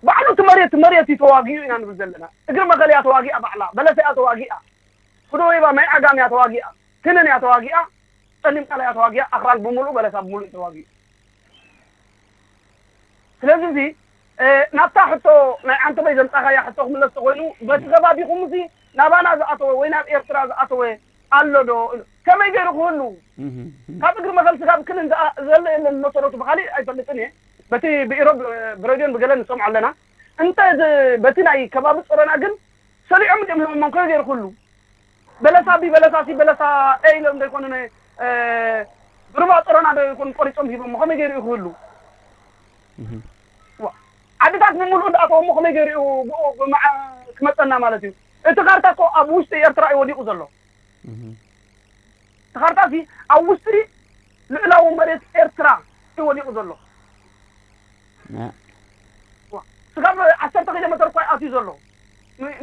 ባዕሉ እቲ መሬት መሬት እዩ ተዋጊኡ ኢና ንብል ዘለና እግሪ መኸል እያ ተዋጊኣ ባዕላ በለሰ እያ ተዋጊኣ ክዶ ወይባ ማይ ዓጋም እያ ተዋጊኣ ክንን እያ ተዋጊኣ ጸሊም ቃላ እያ ተዋጊኣ ኣኽራን ብምሉእ በለሳ ብምሉእ እዩ ተዋጊኡ ስለዚ እዚ ናብታ ሕቶ ናይ ዓንተበይ ዘምጻኻያ ሕቶ ክምለስ ተኮይኑ በቲ ከባቢኹም እዚ ናባና ዝኣተወ ወይ ናብ ኤርትራ ዝኣተወ ኣሎ ዶ ከመይ ገይሩ ክህሉ ካብ እግሪ መኸል ስጋብ ክን ዘለ የለን መሰረቱ ብካሊእ ኣይፈልጥን እየ በቲ ብኢሮብ ብሬድዮን ብገለን ንሰምዖ ኣለና እንተ በቲ ናይ ከባቢ ጾረና ግን ሰሊዖም ድም ሂቦሞም ከመይ ገይሩ ክህሉ በለሳ ቢ በለሳ ሲ በለሳ ኤ ኢሎም ዘይኮኑ ብሩባ ጾረና ዶ ይኮኑ ቆሪጾም ሂቦሞ ከመይ ገይሩ እዩ ክህሉ ዓድታት ብምሉእ እንዳኣተወሞ ከመይ ገይሩ እዩ ብኡ ክመፀና ማለት እዩ እቲ ካርታ እኮ ኣብ ውሽጢ ኤርትራ እዩ ወዲቁ ዘሎ እቲ ካርታ እዚ ኣብ ውሽጢ ልዕላዊ መሬት ኤርትራ እዩ ወዲቁ ዘሎ ስጋብ ዓሰርተ ኪሎ ሜትር እኳ ኣትዩ ዘሎ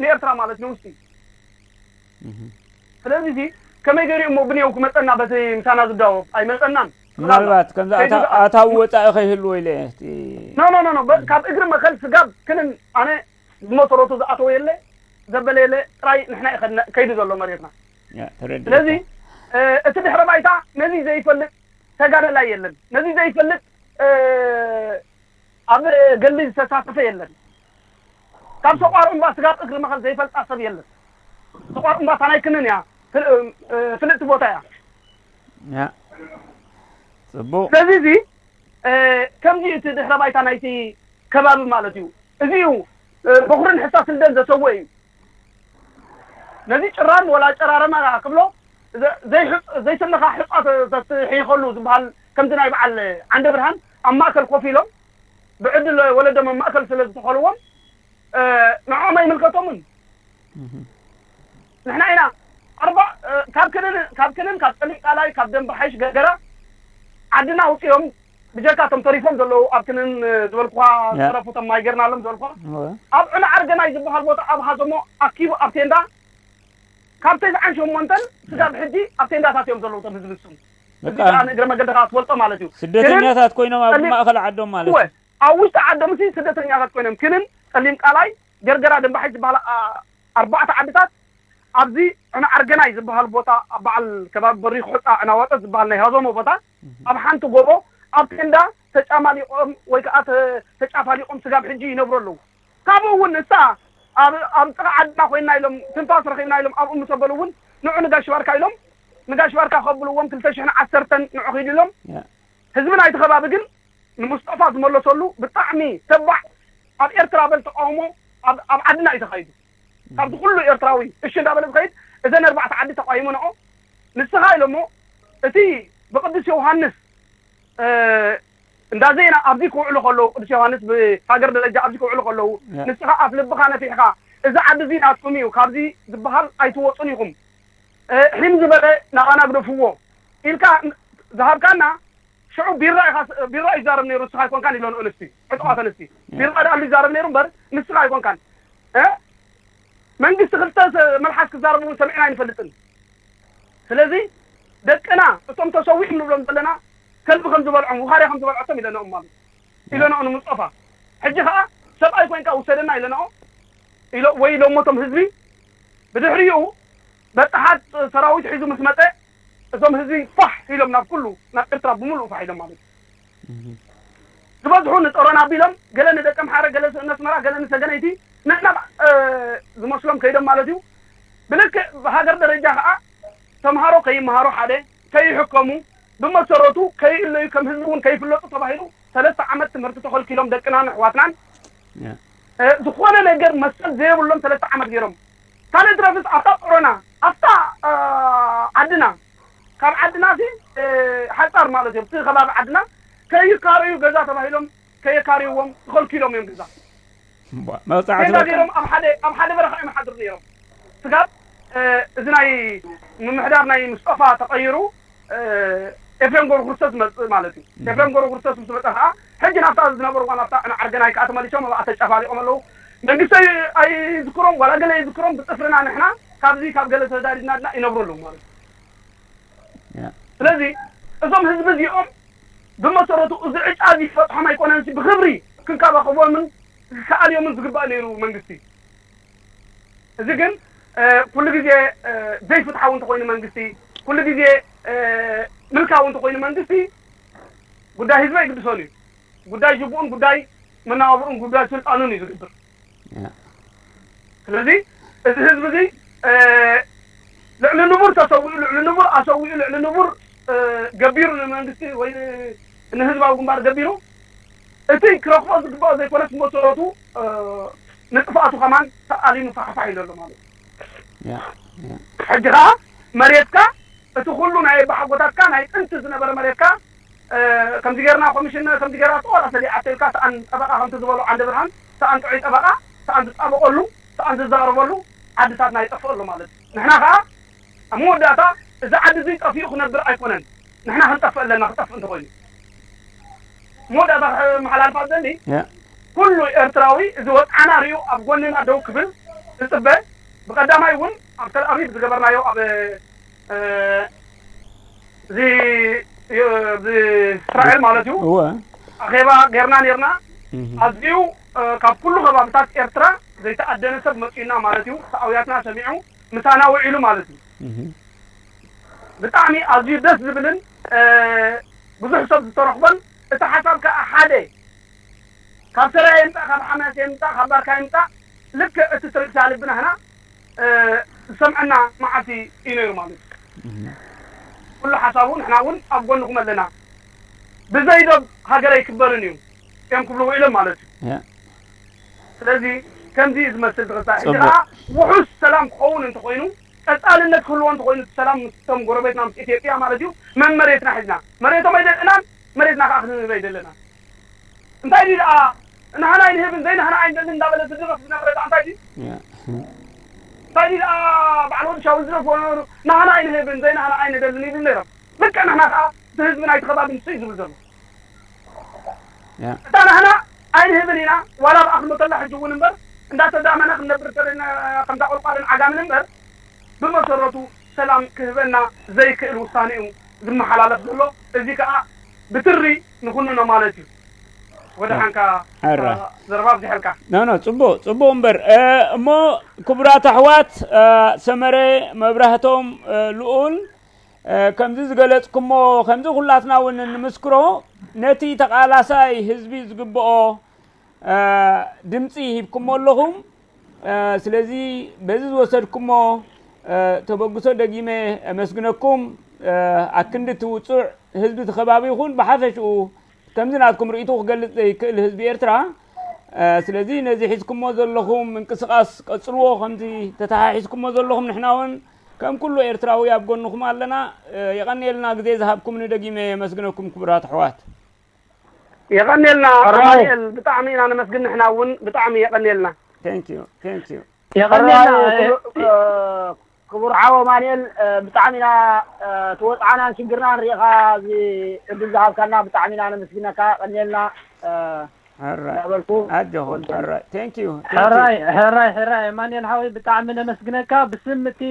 ንኤርትራ ማለት ንውሽጢ ስለዚ እዚ ከመይ ገይሩ እሞ ብንየው ክመፀና በቲ ምሳና ዝዳወብ ኣይመፀናን ምናልባት ከምዚ ኣታዊ ወፃኢ ከይህልዎ ኢለ እቲ ኖ ኖ ኖ ኖ በ- ካብ እግሪ መኸል ስጋብ ክንን ኣነ ብመሰረቱ ዝኣተወ የለ ዘበለ የለ ጥራይ ንሕና ይኸድነ- ከይዱ ዘሎ መሬትና ያ፣ ተረዲኤካ። ስለዚ እ፣ እቲ ድሕረ ባይታ ነዚ ዘይፈልጥ ተጋደላይ የለን ነዚ ዘይፈልጥ እ፣ ኣብ ገሊ ዝተሳተፈ የለን ካብ ሰቋር እምባ ስጋብ እግሪ መኸል ዘይፈልጣ ሰብ የለን ሰቋር እምባ ታናይ ክንን እያ ፍል- እ፣ ፍልጥቲ ቦታ እያ ያ፣ ጽቡቅ። ስለዚ እዚ እ፣ ከምዚ እቲ ድሕረ ባይታ ናይቲ ከባቢ ማለት እዩ እዚ እዩ እ፣ በኹርን ሕሳስ ልደን ዘሰወ እዩ ነዚ ጭራም ወላ ጨራረማ ክብሎ ዘይስንኻ ሕፃ ተትሒኸሉ ዝበሃል ከምዚ ናይ በዓል ዓንደ ብርሃን ኣብ ማእከል ኮፍ ኢሎም ብዕድል ወለዶም ኣብ ማእከል ስለ ዝተኸልዎም ንዖም ኣይምልከቶምን ንሕና ኢና ኣርባ ካብ ክንን ካብ ክንን ካብ ፀሊም ቃላይ ካብ ደንበ ሓይሽ ገገራ ዓድና ኣውፅኦም ብጀካ እቶም ተሪፎም ዘለዉ ኣብ ክንን ዝበልኩኻ ያ። ተረፉ እቶም ማይ ገርናሎም ዝበልኩኻ እወ። ኣብ ዕነ ዓርገናይ ዝበሃል ቦታ ኣብ ሃዘሞ ኣኪቡ ኣብ ቴንዳ ካብ ተስዓን ሸሞንተን ስጋብ ሕጂ ኣብ ቴንዳታት እዮም ዘለዉ እቶም ህዝቢ ንሶም። እዚ በቃ ከዓ ንእግረ መገዲ ከዓ ትፈልጦ ማለት እዩ። ክንን ስደተኛታት ኮይኖም ኣብ ጸሊም ማእኸል ዓዶም ማለት እወ እዩ። ኣብ ውሽጢ ዓዶም ሲ ስደተኛታት ኮይኖም ክንን ጸሊም ቃላይ ገርገራ ደንባሒት ዝበሃል ኣ- ኣርባዕተ ዓድታት ኣብዚ ዕነ ዓርገናይ ዝበሃል ቦታ ኣብ በዓል ከባቢ በሪኽ ሑፃ ዕናዋጠት ዝበሃል ናይ ሃዞሞ ቦታ ኣብ ሓንቲ ጎቦ ኣብ ቴንዳ ተጫማሊቆም ወይ ከዓ ተ- ተጫፋሊቆም ስጋብ ሕጂ ይነብሩ ኣለዉ። ካብኡ እውን እሳ ኣብ ኣብ ጥቓ ዓድና ኮይና ኢሎም ትንፋስ ረኺብና ኢሎም ኣብኡ ምስ ኣበሉ እውን ንዑ ንጋሽ ባርካ ኢሎም ንጋሽ ባርካ ከብልዎም ክልተ ሽሕን ዓሰርተን ንዑ ኺዱ ኢሎም ያ ህዝቢ ናይቲ ከባቢ ግን ንሙስጠፋ ዝመለሰሉ ብጣዕሚ ተባዕ ኣብ ኤርትራ በል ተቃውሞ ኣብ ኣብ ዓድና እዩ ተኻይዱ። ካብዚ ኩሉ ኤርትራዊ እሺ እንዳበለ ዝኸይድ እዘን ኣርባዕተ ዓዲ ተቃይመንኦ ንስኻ ኢሎሞ እቲ ብቅዱስ ዮሃንስ እ፣ እንዳ ዜና ኣብዚ ክውዕሉ ከለዉ ቅዱስ ዮሃንስ ብሃገር ደረጃ ኣብዚ ክውዕሉ ከለዉ ያ ንስኻ ኣፍ ልብኻ ነፊሕካ እዚ ዓዲ እዚ ናትኩም እዩ ካብዚ ዝበሃል ኣይትወፁን ኢኹም እ፣ ሒም ዝበለ ናባና ግደፍዎ ኢልካ ዝሃብካና ሽዑ ቢራ ኢኻ ቢራ ይዛረብ ነይሩ ንስኻ ኣይኮንካን ኢለንኦ ኣንስቲ ዕጡቓት ኣንስቲ ቢራ ደኣሉ ይዛረብ ነይሩ እምበር ንስኻ ኣይኮንካን እ መንግስቲ ክልተ መልሓስ ክዛረቡ እውን ሰሚዕና ኣይንፈልጥን ስለዚ ደቅና እቶም ተሰዊኦም ንብሎም ዘለና ከልቢ ከም ዝበልዖም ውኻርያ ከም ዝበልዖቶም ኢለንኦም ማለት ኢለንኦ ንሙስጠፋ ሕጂ ከዓ ሰብኣይ ኮንካ ውሰደና ኢለንኦ ኢሎ ወይ ኢሎሞ እቶም ህዝቢ ብድሕሪኡ በጣሓት ሰራዊት ሒዙ ምስ መፀ እዞም ህዝቢ ፋሕ ኢሎም ናብ ኩሉ ናብ ኤርትራ ብምሉኡ ፋሕ ኢሎም ማለት እዩ ዝበዝሑ ንጦሮና ኣቢሎም ገለ ንደቂ ኣምሓረ ገለ ንስእነ ኣስመራ ገለ ንሰገነይቲ ነናብ ዝመስሎም ከይዶም ማለት እዩ ብልክዕ ብሃገር ደረጃ ከዓ ተምሃሮ ከይመሃሩ ሓደ ከይሕከሙ ብመሰረቱ ከይእለዩ ከም ህዝቢ እውን ከይፍለጡ ተባሂሉ ሰለስተ ዓመት ትምህርቲ ተኸልኪሎም ደቅናን ኣሕዋትናን ዝኾነ ነገር መሰል ዘይብሎም ሰለስተ ዓመት ገይሮም ካልእ ትረፍስ ኣብታ ጦሮና ኣብታ ዓድና ካብ ዓድና ሲ ሓፃር ማለት እዮም እቲ ከባቢ ዓድና ከይካረዩ ገዛ ተባሂሎም ከየካርይዎም ተኸልኪሎም እዮም ገዛ መብፃዕቲ ቴንዳ በቃ ገይሮም ኣብ ሓደ ኣብ ሓደ በረኻ እዮም ሓድሩ ነይሮም ስጋብ እዚ ናይ ምምሕዳር ናይ ምስጠፋ ተቐይሩ ኤፍሬም ገብረ ክርስቶስ ዝመፅእ ማለት እዩ ኤፍሬም ገብረ ክርስቶስ ምስ መፀ ከዓ ሕጂ ናብታ ዝነበርዋ ናብታ ዕነ ዓርገናይ ከዓ ተመሊሶም ኣብኣ ተጨፋሊቆም ኣለዉ መንግስቲ ኣይዝክሮም ዋላ ገለ ይዝክሮም ብፅፍርና ንሕና ካብዚ ካብ ገለ ተዳዲድና ድና ይነብሩ ኣለዉ ማለት እዩ ስለዚ እዞም ህዝቢ እዚኦም ብመሰረቱ እዚ ዕጫ እዚ ክፈትሖም ኣይኮነን ብክብሪ ክንከባኸቦምን ክከኣልዮምን ዝግባእ ነይሩ መንግስቲ እዚ ግን ኩሉ ግዜ ዘይፍትሓዊ እንተኮይኑ መንግስቲ ኩሉ ግዜ ምልካዊ እንተኮይኑ መንግስቲ ጉዳይ ህዝቢ ኣይግድሶን እዩ ጉዳይ ጅቡኡን ጉዳይ መናባብሩን ጉዳይ ስልጣኑን እዩ ዝግብር ስለዚ እዚ ህዝቢ እዚ ልዕሊ ንቡር ተሰዊኡ ልዕሊ ንቡር ኣሰዊኡ ልዕሊ ንቡር ገቢሩ ንመንግስቲ ወይ ንህዝባዊ ግንባር ገቢሩ እቲ ክረክቦ ዝግባኦ ዘይኮነስ መሰረቱ ንጥፍኣቱ ከማን ተኣሊሙ ፋሕፋሕ ኢሉ ኣሎ ማለት እዩ ሕጂ ከዓ መሬትካ እቲ ኩሉ ናይ ኣቦሓጎታትካ ናይ ጥንቲ ዝነበረ መሬትካ ከምዚ ገርና ኮሚሽን ከምዚ ገርና ተቆላ ሰሊዓቶ ኢልካ ሰኣን ጠበቃ ከምቲ ዝበሎ ዓንደ ብርሃን ሰኣን ጥዑይ ጠበቃ ሰኣን ዝጣበቀሉ ሰኣን ዝዛረበሉ ዓድታት ናይ ጠፍእ ኣሎ ማለት እዩ ንሕና ከዓ ኣብ መወዳእታ እዚ ዓዲ እዚ ጠፊኡ ክነብር ኣይኮነን ንሕና ክንጠፍእ ኣለና ክጠፍእ እንተኮይኑ መወዳእታ መሓላልፋ ዘኒ ኩሉ ኤርትራዊ እዚ ወፅዓና ሪኡ ኣብ ጎንና ደው ክብል ዝፅበ ብቀዳማይ እውን ኣብ ተልኣቪቭ ዝገበርናዮ ኣብ እዚ እስራኤል ማለት እዩ ኣኼባ ጌርና ኔርና ኣዝዩ ካብ ኩሉ ከባብታት ኤርትራ ዘይተኣደነ ሰብ መፅኡና ማለት እዩ ሰኣውያትና ሰሚዑ ምሳና ውዒሉ ማለት እዩ ብጣዕሚ ኣዝዩ ደስ ዝብልን ብዙሕ ሰብ ዝተረኽቦን እቲ ሓሳብ ከዓ ሓደ ካብ ሰራየ ይምፃእ ካብ ሓማሴ ይምፃእ ካብ ባርካ ይምፃእ ልክዕ እቲ ትርግታ ልብና ህና ዝሰምዐና መዓልቲ እዩ ነይሩ ማለት እዩ ኩሉ ሓሳቡ ንሕና እውን ኣብ ጎንኹም ኣለና ብዘይ ዶብ ሃገር ኣይክበርን እዩ እዮም ክብሉ ውዒሎም ማለት እዩ ስለዚ ከምዚ እዩ ዝመስል ትቕፃዕ ሕጂ ከዓ ውሑስ ሰላም ክኸውን እንተኮይኑ ቀፃልነት ክህልዎ እንተኮይኑ እቲ ሰላም ምስቶም ጎረቤትና ምስ ኢትዮጵያ ማለት እዩ መን መሬትና ሒዝና መሬቶም ኣይደልእናን መሬትና ከዓ ክንህብ ኣይደለና እንታይ ድዩ ደኣ ንሕና ኣይንህብን ዘይንሕና ኣይንደልን እንዳበለ ዝድረፍ ዝነበረ ደኣ እንታይ ድዩ እንታይ ድዩ ደኣ በዓል ወዲ ሻውል ዝደፍኦ ነበሩ ንሕና ኣይንህብን ዘይንሕና ኣይንደልን ይብል ነይሮም ልክዕ ንሕና ከዓ እቲ ህዝቢ ናይቲ ከባቢ ንሱ እዩ ዝብል ዘሎ እታ ንሕና ኣይንህብን ኢና ዋላ ብኣኽልመተላ ሕጂ እውን እምበር እንዳተዳመና ክንነብር ተለና ከምዛ ቆልቋልን ዓጋምን እምበር ብመሰረቱ ሰላም ክህበና ዘይክእል ውሳኔ እዩ ዝመሓላለፍ ዘሎ። እዚ ከዓ ብትሪ ንኹንኖ ማለት እዩ። ወደ ሓንካ ዘረባ ኣብዚሐልካ። ኖ ኖ፣ ጽቡቅ ጽቡቅ እምበር፣ እሞ ክቡራት ኣሕዋት፣ ሰመረ፣ መብራህቶም፣ ልኡል፣ ከምዚ ዝገለጽኩሞ፣ ከምዚ ኩላትና እውን ንምስክሮ፣ ነቲ ተቓላሳይ ህዝቢ ዝግብኦ ድምጺ ሂብኩሞ ኣለኹም። ስለዚ በዚ ዝወሰድኩሞ ተበግሶ ደጊመ ኣመስግነኩም። ኣክንዲ እቲ ውጹዕ ህዝቢ እቲ ከባቢ ይኹን ብሓፈሽኡ ከምዚ ናትኩም ርእይቶ ክገልጽ ዘይክእል ህዝቢ ኤርትራ። ስለዚ ነዚ ሒዝኩሞ ዘለኹም ምንቅስቃስ ቀጽልዎ፣ ከምዚ ተተሓሒዝኩሞ ዘለኹም ንሕና እውን ከም ኩሉ ኤርትራዊ ኣብ ጎንኹም ኣለና። የቐንየልና ግዜ ዝሃብኩምኒ፣ ደጊመ የመስግነኩም ክቡራት ኣሕዋት። የቐንየልና ኣማኑኤል፣ ብጣዕሚ ኢና ነመስግን። ንሕና እውን ብጣዕሚ የቐንየልና። Thank you, thank you። የቐንየልና። ክቡር ሓው ኣማኑኤል፣ ብጣዕሚ ኢና እቲ ወፅዓናን ሽግርናን ርኢኻ እዚ ዕድል ዝሃብካና ብጣዕሚ ኢና ነመስግነካ። የቐንየልና። ሕራይ እናበልኩ ኣጆኹም። ሕራይ፣ thank you, thank you። ሕራይ ሕራይ ሕራይ ኣማኑኤል ሓወይ፣ ብጣዕሚ ነመስግነካ። ብስም እቲ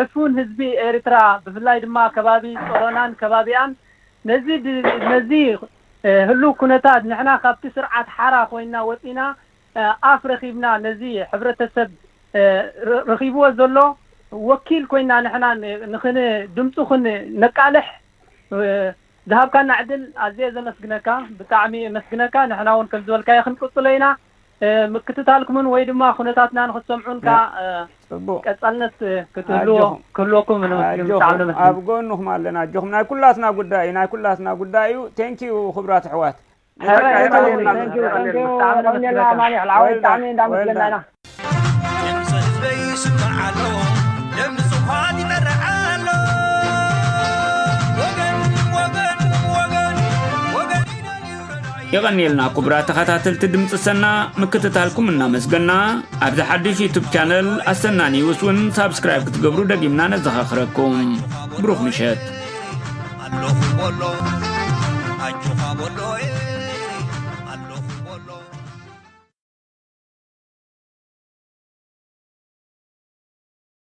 ዕፉን ህዝቢ ኤርትራ፣ ብፍላይ ድማ ከባቢ ጾሮናን ከባቢኣን፣ ነዚ ድ- ነዚ ህሉው ኩነታት ንሕና ካብቲ ስርዓት ሓራ ኮይና ወፂና ኣፍ ረኺብና ነዚ ሕብረተሰብ ረኺብዎ ዘሎ ወኪል ኮይና ንሕና ንኽን ድምፁ ክን ነቃልሕ ዝሃብካና ዕድል ኣዝየ ዘመስግነካ። ብጣዕሚ የመስግነካ። ንሕና እውን ከም ዝበልካዮ ክንቅፅሎ ኢና። ምክትታልኩምን ወይ ድማ ኩነታትና ንክትሰምዑን ከኣ ጽቡቕ። ቀጻልነት ክትህልዎ ኣጆኹም። ክህልወኩም ነመስግን። ኣጆኹም። ብጣዕሚ ነመስግን። ኣብ ጎንኹም ኣለና። ኣጆኹም። ናይ ኩላትና ጉዳይ እዩ። ናይ ኩላትና ጉዳይ እዩ። Thank you ክቡራት ኣሕዋት። ሕራይ፣ ሕራይ፣ ሕራይ፣ ሕራይ፣ ሕራይ፣ ሕራይ። ብጣዕሚ ነመስግነካ። ኣማኑኤል ሓወይ፣ ብጣዕሚ እንዳመስገና ኢና። ድምፂ ህዝበይ ይስማዕ ኣሎ፣ ደም ንጹሃት ይመርሕ ኣሎ። ወገን፣ ወገን፣ ወገን፣ ወገን ይደልዩ ረዳኢ። የቐንየልና ክቡራት ተኸታተልቲ ድምፂ ሰና፣ ምክትታልኩም እናመስገና፣ ኣብዚ ሓድሽ ዩቱብ ቻነል ኣሰና ኒውስ እውን ሳብስክራይብ ክትገብሩ ደጊምና ነዘኻኽረኩም። ብሩኽ ምሸት። ኣለኹ በሎ፣ ኣጆኻ በሎ፣